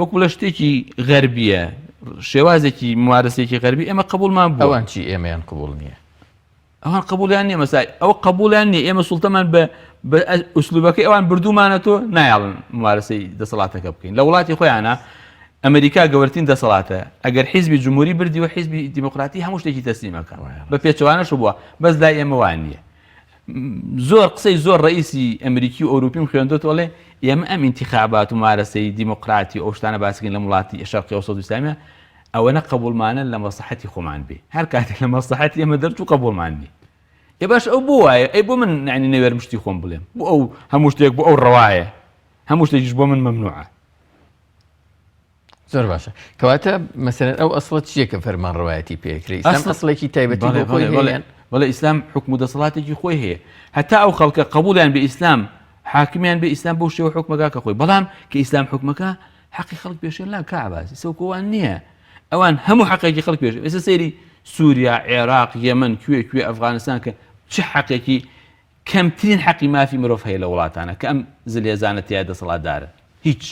وەکو لە شتێکی غەربیە شێوازێکی ممارەسێکی غەربی ئێمە قبوڵمان بوو ئەوان چی ئێمەیان قبوڵ نییە ئەوان قبوڵیان نییە مەسای ئەو قبوڵیان نییە ئێمە سوڵتەمان بە بە ئوسلوبەکەی ئەوان بردوومانە تۆ نایاڵن ممارەسەی دەسەڵاتەکە بکەین لە وڵاتی خۆیانە ئەمریکا گەورەترین دەسەڵاتە ئەگەر حیزبی جمهوری بردی و حیزبی دیموکراتی هەموو شتێکی تەسلیمەکە بە پێچەوانەش بووە بەس لای ئێمە وان نییە زۆر قسەی زۆر ڕئیسی ئەمریکی و ئەوروپیم خوێندۆتەوەڵێ ئێمە ئەم ئینتیخابات و مارەسەی دیموکراتی ئەو شتانە باسکەین لە وڵاتی شەرقی ئەوسەد ئیسلامیە ئەوەنە قبوڵمانە لە مەسلحەتی خۆمان بێ هەر کاتێک لە مەسلحەتی ئێمە دەرچوو قبوڵمان نیە ئێ باش ئەو بۆ وایە ئەی بۆ من یعنی نەوێرم شتی خۆم بڵێم بۆ ئەو هەموو شتێک بۆ ئەو ڕەوایە هەموو شتێکیش بۆ من مەمنوعە زۆر باشە کەواتە مەسەرەن ئەو ئەسڵە چییە کە فەرمان ڕەوایەتی پێکرێ ئیسلام ئەسڵێکی تایبەتی بۆ خۆی هەیە بەڵێ ئیسلام حکم و دەسەڵاتێکی خۆی هەیە هەتا ئەو خەڵکە قبولیان بە ئیسلام حاکمیان بە ئیسلام بۆ شێوە حکومەکە کە خۆی بەڵام کە ئیسلام حکومەکە حەقی خەڵک پێشێل ناکا عەباس ئیسە وەکو ئەوان نییە ئەوان هەموو حەقێکی خەڵک پێش ئێستا سەیری سووریا عێراق یەمەن کوێ کوێ ئەفغانستان کە چ حەقێکی کەمترین حەقی مافی مرۆڤ هەیە لە وڵاتانە کە ئەم زلهێزانە تیا دەسەڵاتدارن هیچ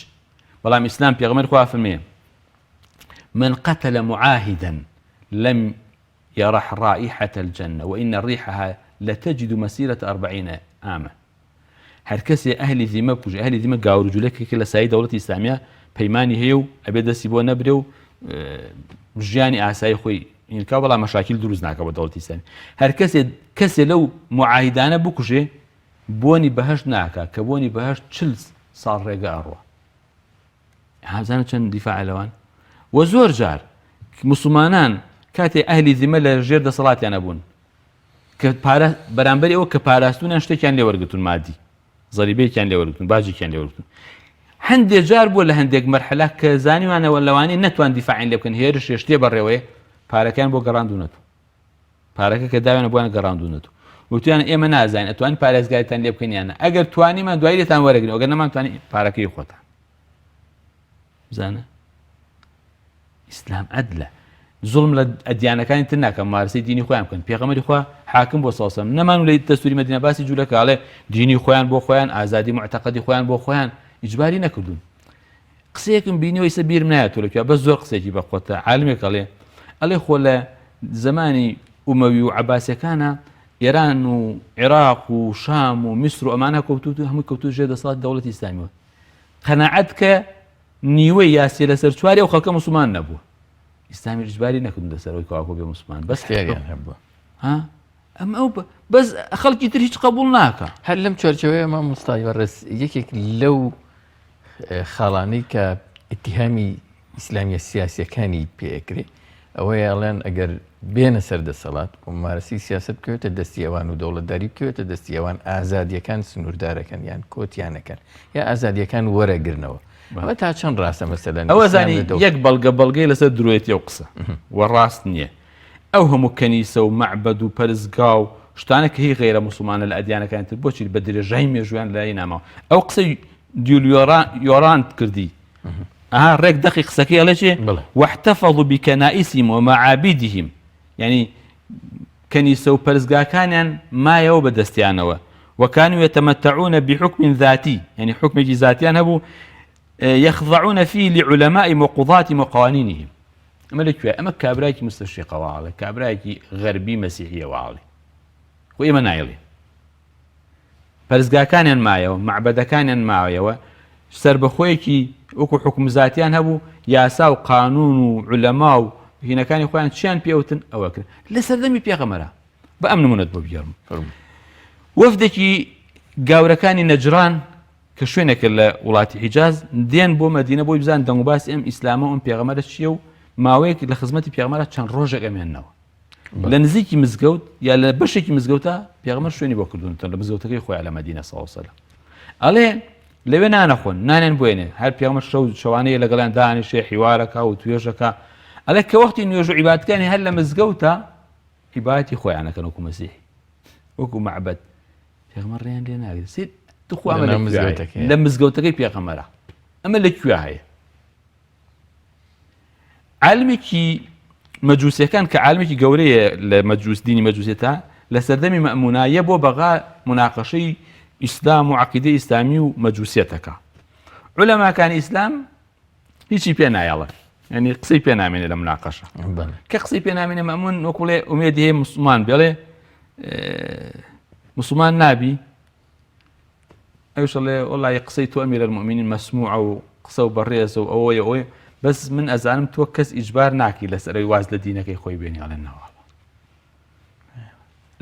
بەڵام ئیسلام پێغەمبەر خوا فەرمێ من قتل معاهدا لم يرح رائحة الجنة وإن ريحها لتجد مسيرة أربعين عاما هەر کەسێ ئەهلی زیمە بکوژێ، ئەهلی زیمە گاور و جولەکێکە لە سایەی دەوڵەتی ئیسلامیە پەیمانی هەیە و ئەبێ دەستی بۆ نەبرێ و ژیانی ئاسایی خۆی ئینکا بەڵام مەشاکیل دروست ناکە بۆ دەوڵەتی ئیسلامی هەر کەسێ کەسێ لەو معاهیدانە بکوژێ بۆنی بەهشت ناکا کە بۆنی بەهشت چل ساڵ ڕێگە ئەڕوا هازانە چەند دیفاع لەوان و زۆر جار مسلمانان کاتێ ئەهلی زیمە لە ژێر دەسەڵاتیانە بوون کە پارە بەرامبەری ئەوە کە پاراستونیان شتێکیان لێ وەرگتون مادی زەریبەیەکیان لێ وەرگتون باجێکیان لێ وەرگتون هەندێک جار بووە لە هەندێک مەرحەلە کە زانیوانەوە لەوانەیە نەتوان دیفاعین لێ بکەن هێرش شتێ بەڕێوەیە پارەکەیان بۆ گەڕاندونەتەوە پارەکە کە داوێنە بۆیان گەڕاندونەتەوە وتیان ئێمە نازانین ئەتوانین پارێزگاریتان لێ بکەین یان ئەگەر توانیمان دوای لێتان وەرەگرین ئەگەر نەمانتوانی پارەکەی خۆتان بزانە ئیسلام عەدلە زوڵم لە ئەدیانەکانی تر ناکەم مارسی دینی خۆیان بکەن پێغەمبەری خوا حاکم بۆ سەڵسەم نەمان و لە دەستوری مەدینە باسی جوولەکە ئەڵێ دینی خۆیان بۆ خۆیان ئازادی معتەقەدی خۆیان بۆ خۆیان ئیجباری نەکردوون قسەیەکم بینیەوە ئیسە بیرم نایەتەوە لە کوێ بەس زۆر قسەیەکی بەقوەتە عالمێک ئەڵێ ئەڵێ خۆ لە زمانی ئومەوی و عەباسیەکانە ئێران و عێراق و شام و میسر و ئەمانە کەوتوت و هەمووی کەوتو ژێر دەسەڵات دەوڵەتی ئیسلامیەوە قەناعەت کە نیوەی یا سێ لەسەر چواری ئەو خەڵکە موسڵمان نەبووە ئیسلامی ئیجباری نەکردن لەسەر ئەوەی کەوا بێ موسڵمان بەس اختیاریان هەبووە ها ئەم ئەو بەس خەڵکی تر هیچ قبول ناکە هەر لەم چوارچێوەیە مامۆستای بەڕێز یەکێک لەو خاڵانەی کە ئیتیهامی ئیسلامیە سیاسیەکانی پێکرێ ئەوەیە ئەڵێن ئەگەر بێنە سەر دەسەڵات و ممارەسەی سیاسەت بکەوێتە دەستی ئەوان و دەوڵەتداری بکەوێتە دەستی ئەوان ئازادیەکان سنووردارەکەن یان کۆتیانەکەن یا ئازادیەکان وەرەگرنەوە ئەمە تا چەند ڕاستە مەسەلەن ئەوە زانی یەک بەڵگە بەڵگەی لەسەر درۆیەتی ئەو قسە و ڕاست نییە ئەو هەموو کەنیسە و مەعبەد و پەرستگا و شتانە کە هی غەیرە موسڵمانە لە ئەدیانەکانی تر بۆچی بە درێژای مێژوویان لای ناماوە ئەو قسەی دیولیۆرانت کردی ئەها ڕێک دەقی قسەکەی ئەڵێ چێ واحتفظوا بكنائسهم ومعابدهم یعنی کەنیسە و پەرستگاکانیان مایەوە بە دەستیانەوە وكانوا يتمتعون بحكم ذاتي یعنی حکمێکی ذاتیان هەبوو. یخضعون فيه لعلمائهم وقضاتهم وقوانينهم. ئەمە لە کوێ؟ ئەمە کابرایەکی مستەشریقە واڵێ، کابرایەکی غەربی مەسیحیە واڵێ. خۆ ئێمە نایڵێن. پەرستگاکانیان مایەوە، مەعبەدەکانیان مایەوە، سەربەخۆیەکی وەکو حوکم زاتیان هەبوو، یاسا و قانون و عولەما و هینەکانی خۆیان چیان پێوتن ئەوە کرد. لە سەردەمی پێغەمەرا بە ئەم نمونەت بۆ بگێڕم. وەفدێکی گاورەکانی نەجران کە شوێنێکە لە وڵاتی حیجاز دێن بۆ مەدینە بۆی بزان دەنگوباسی ئەم ئیسلامە و ئەم پێغەمەرە چییە و ماوەیەک لە خزمەتی پێغەمەرە چەند ڕۆژێک ئەمێنەوە. لە نزیکی مزگەوت یا لە بەشێکی مزگەوتە پێغەمبەر شوێنی بۆ کردوونتە لە مزگەوتەکەی خۆیان لە مەدینە صلی الله علیه وسلم ئەڵێ لەوێ نانەخۆن نانێن بۆێنێ هەر پێغەمبەر شەو شەوانەیە لەگەڵیان دانیشێ حیوارەکە و توێژەکە ئەڵێ کە وەختی نوێژ و عیبادەکانی هەر لە مزگەوتە عیبادەتی خۆیانەکەن وەکو مەسیحی وەکو مەعبەد پێغەمبەر ڕێیان لێ ناگرێت سیر تخوا ئەمە لە مزگەوتەکەی پێغەمبەرە ئەمە لە کوێ هەیە عالمێکی مەجوسیەکان کە عالمێکی گەورەیە لە مەجوس دینی مەجوسێتا لە سەردەمی مەمونایە بۆ بەغا مناقەشەی ئیسلام و عقیدە ئیسلامی و مەجوسیەتەکە علەماکانی ئیسلام هیچی پێ نایەڵن ینی قسەی پێ نامێنێ لە مناقەشە کە قسەی پێ نامێنێ مەمون وەکوڵێ ئومێدی هەیە مسلمان بێڵێ مسلمان نابی ئەویش ئەڵێ وەڵی قسەی تۆ ئەمیر المؤمنین مەسموعە و قسە و بەڕێزە و ئەوەیە ئەوەیە بەس من ئەزانم تۆ کەس ئیجبار ناکی لەسەر ئەوی واز لە دینەکەی خۆی بێنی ئەڵێن نەواڵە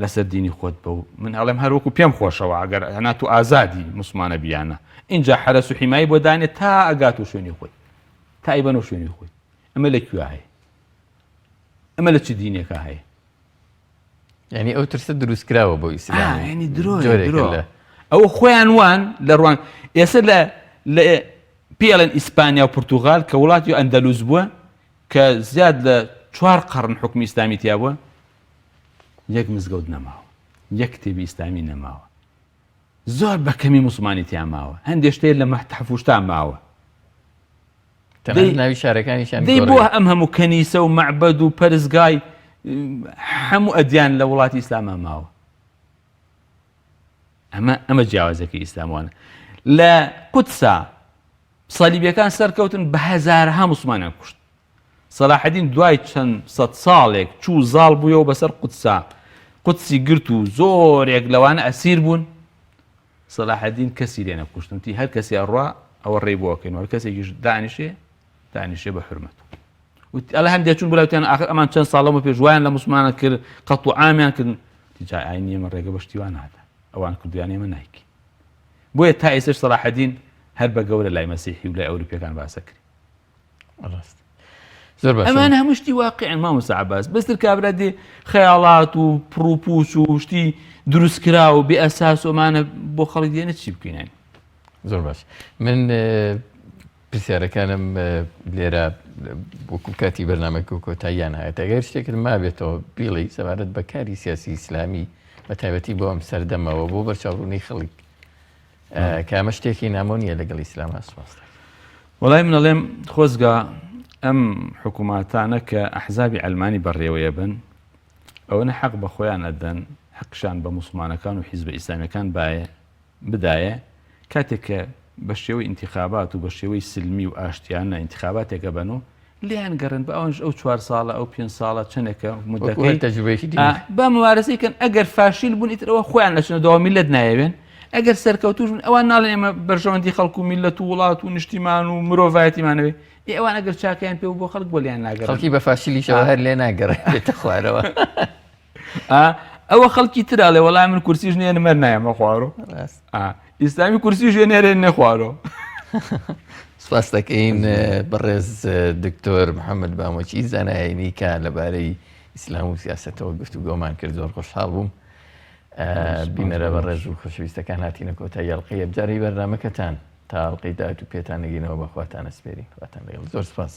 لەسەر دینی خۆت بە و من ئەڵێم هەر وەکو پێم خۆشەوە ئەگەر هەنا تو ئازادی مسلمانە بیانە اینجا حەرەس و حیمایی بۆ دانێت تا ئەگات و شوێنی خۆی تا ئەیبەن و شوێنی خۆی ئەمە لە کوێ هەیە ئەمە لە چ دینێکا هەیە یعنی ئەو ترسە دروست کراوە بۆ ئیسلام ینی درۆ درۆ ئەو خۆیان وان لە ڕوان ئێستا لە لە پێڵێن ئیسپانیا و پرتوغال کە وڵاتی ئەندەلوس بووە کە زیاد لە چوار قەڕن حکومی ئیسلامی تیا بووە یەک مزگەوت نەماوە یەک کتێبی ئیسلامی نەماوە زۆر بە کەمی مسلمانی تیا ماوە هەندێک شتێ لە مەحتەفوشتا ماوە تەنانەت ناوی شارەکانیشیان دەی بۆ گۆڕی. ئەم هەموو کەنیسە و مەعبەد و پەرستگای هەموو ئەدیان لە وڵاتی ئیسلاما ماوە ئەمە ئەمە جیاوازەکەی ئیسلاموانە لە قودسا سەلیبیەکان سەرکەوتن بە هەزارەها مسلمانیان کوشت سەلاحەدین دوای چەند سەد ساڵێک چوو زاڵ بوویەوە بەسەر قودسا قودسی گرت و زۆرێک لەوانە ئەسیر بوون سەلاحەدین کەسی لێ نەکوشتن وتی هەر کەسێ ئەڕوا ئەوە ڕێی بۆ ئەکەین و هەر کەسێکیش دانیشێ دانیشێ بە حورمەت وتی ئەڵێ هەندێک چوون بۆ وتیان ئاخر ئەمان چەند ساڵەمە پێش وایان لە موسڵمانان کرد قەتڵ و عامیان کرد وتی جا ئاینی ئێمە ڕێگە بە شتی وا نادا ئەوان کردویان ئێمە نایکەین بۆیە تا ئێستاش سەلاحەدین هەر بە گەورە لای مەسیحی و لای ئەوروپیەکان باسە کرد ڕاست زۆر باشە ئەمانە هەموو شتی واقعن مامۆستا عەباس بەستر کابرا دێ خەیاڵات و پڕوپوچ و شتی دروستکرا و بێ ئەساس و ئەمانە بۆ خەڵک دێنە چی بکەین زۆر باش من پرسیارەکانم لێرە وەکو کاتی بەرنامەکە و کۆتاییان هاات ئەگەر شتێکت مابێتەوە بیڵی سەبارەت بە کاری سیاسی ئیسلامی بە تایبەتی بۆ ئەم سەردەمەوە بۆ بەرچاوڕوونی خەڵک کە ئەمە شتێکی نامۆ نییە لەگەڵ ئیسلاما سوپاس دەکەم. وەڵای من ئەڵێم خۆزگا ئەم حکووماتانە کە ئەحزابی عەلمانی بەڕێوەیەبن ئەوەنە حەق بە خۆیان ئەدەن حەقشان بە موسڵمانەکان و حیزبە ئیسلامیەکان بایە بدایە کاتێک کە بە شێوەی ئینتیخابات و بە شێوەی سلمی و ئاشتیانە ئینتیخاباتێکە بن و لێیان گەڕێن بە ئەوانش ئەو چوار ساڵە ئەو پێنج ساڵە چەندێکە مدەکەی تەجروبەیەکی دی با ممارەسەی کەن ئەگەر فاشیل بوون ئیتر ئەوە خۆیان ئەچنە دەوە میلەت نایەوێن ئەگەر سەرکەوتوش بوون ئەوان ناڵێن ئێمە بەرژەوەندی خەڵک و میلەت و وڵات و نیشتیمان و مرۆڤایەتیمانەوێ ئێ ئەوان ئەگەر چاکەیان پێ بۆ خەڵک بۆ لێیان ناگەڕێن خەڵکی بە فاشیلیشەوە هەر لێ ناگەڕێ بێتە خوارەوە ئەوە خەڵکی تر ئەڵێ وەڵا من کورسیش نییە مەر نایەمە خوارۆ ئیسلامی کورسی ژێنێرێ نەخوارۆ سپاس دەکەین بەڕێز دکتۆر محەممەد بامۆچی زانایانی کە لەبارەی ئیسلام و سیاستەوە گفتوگۆمان کرد زۆر خۆشحاڵ بووم بینەرە بەڕێز و خۆشەویستەکان هاتینە کۆتایی ئەڵقەی ئەمجارەی بەرنامەکەتان تا ئەڵقەی داهاتوو پێتان نەگەینەوە بەخواتان ئەسپێرین خواتان لەگەڵ زۆر سپاس.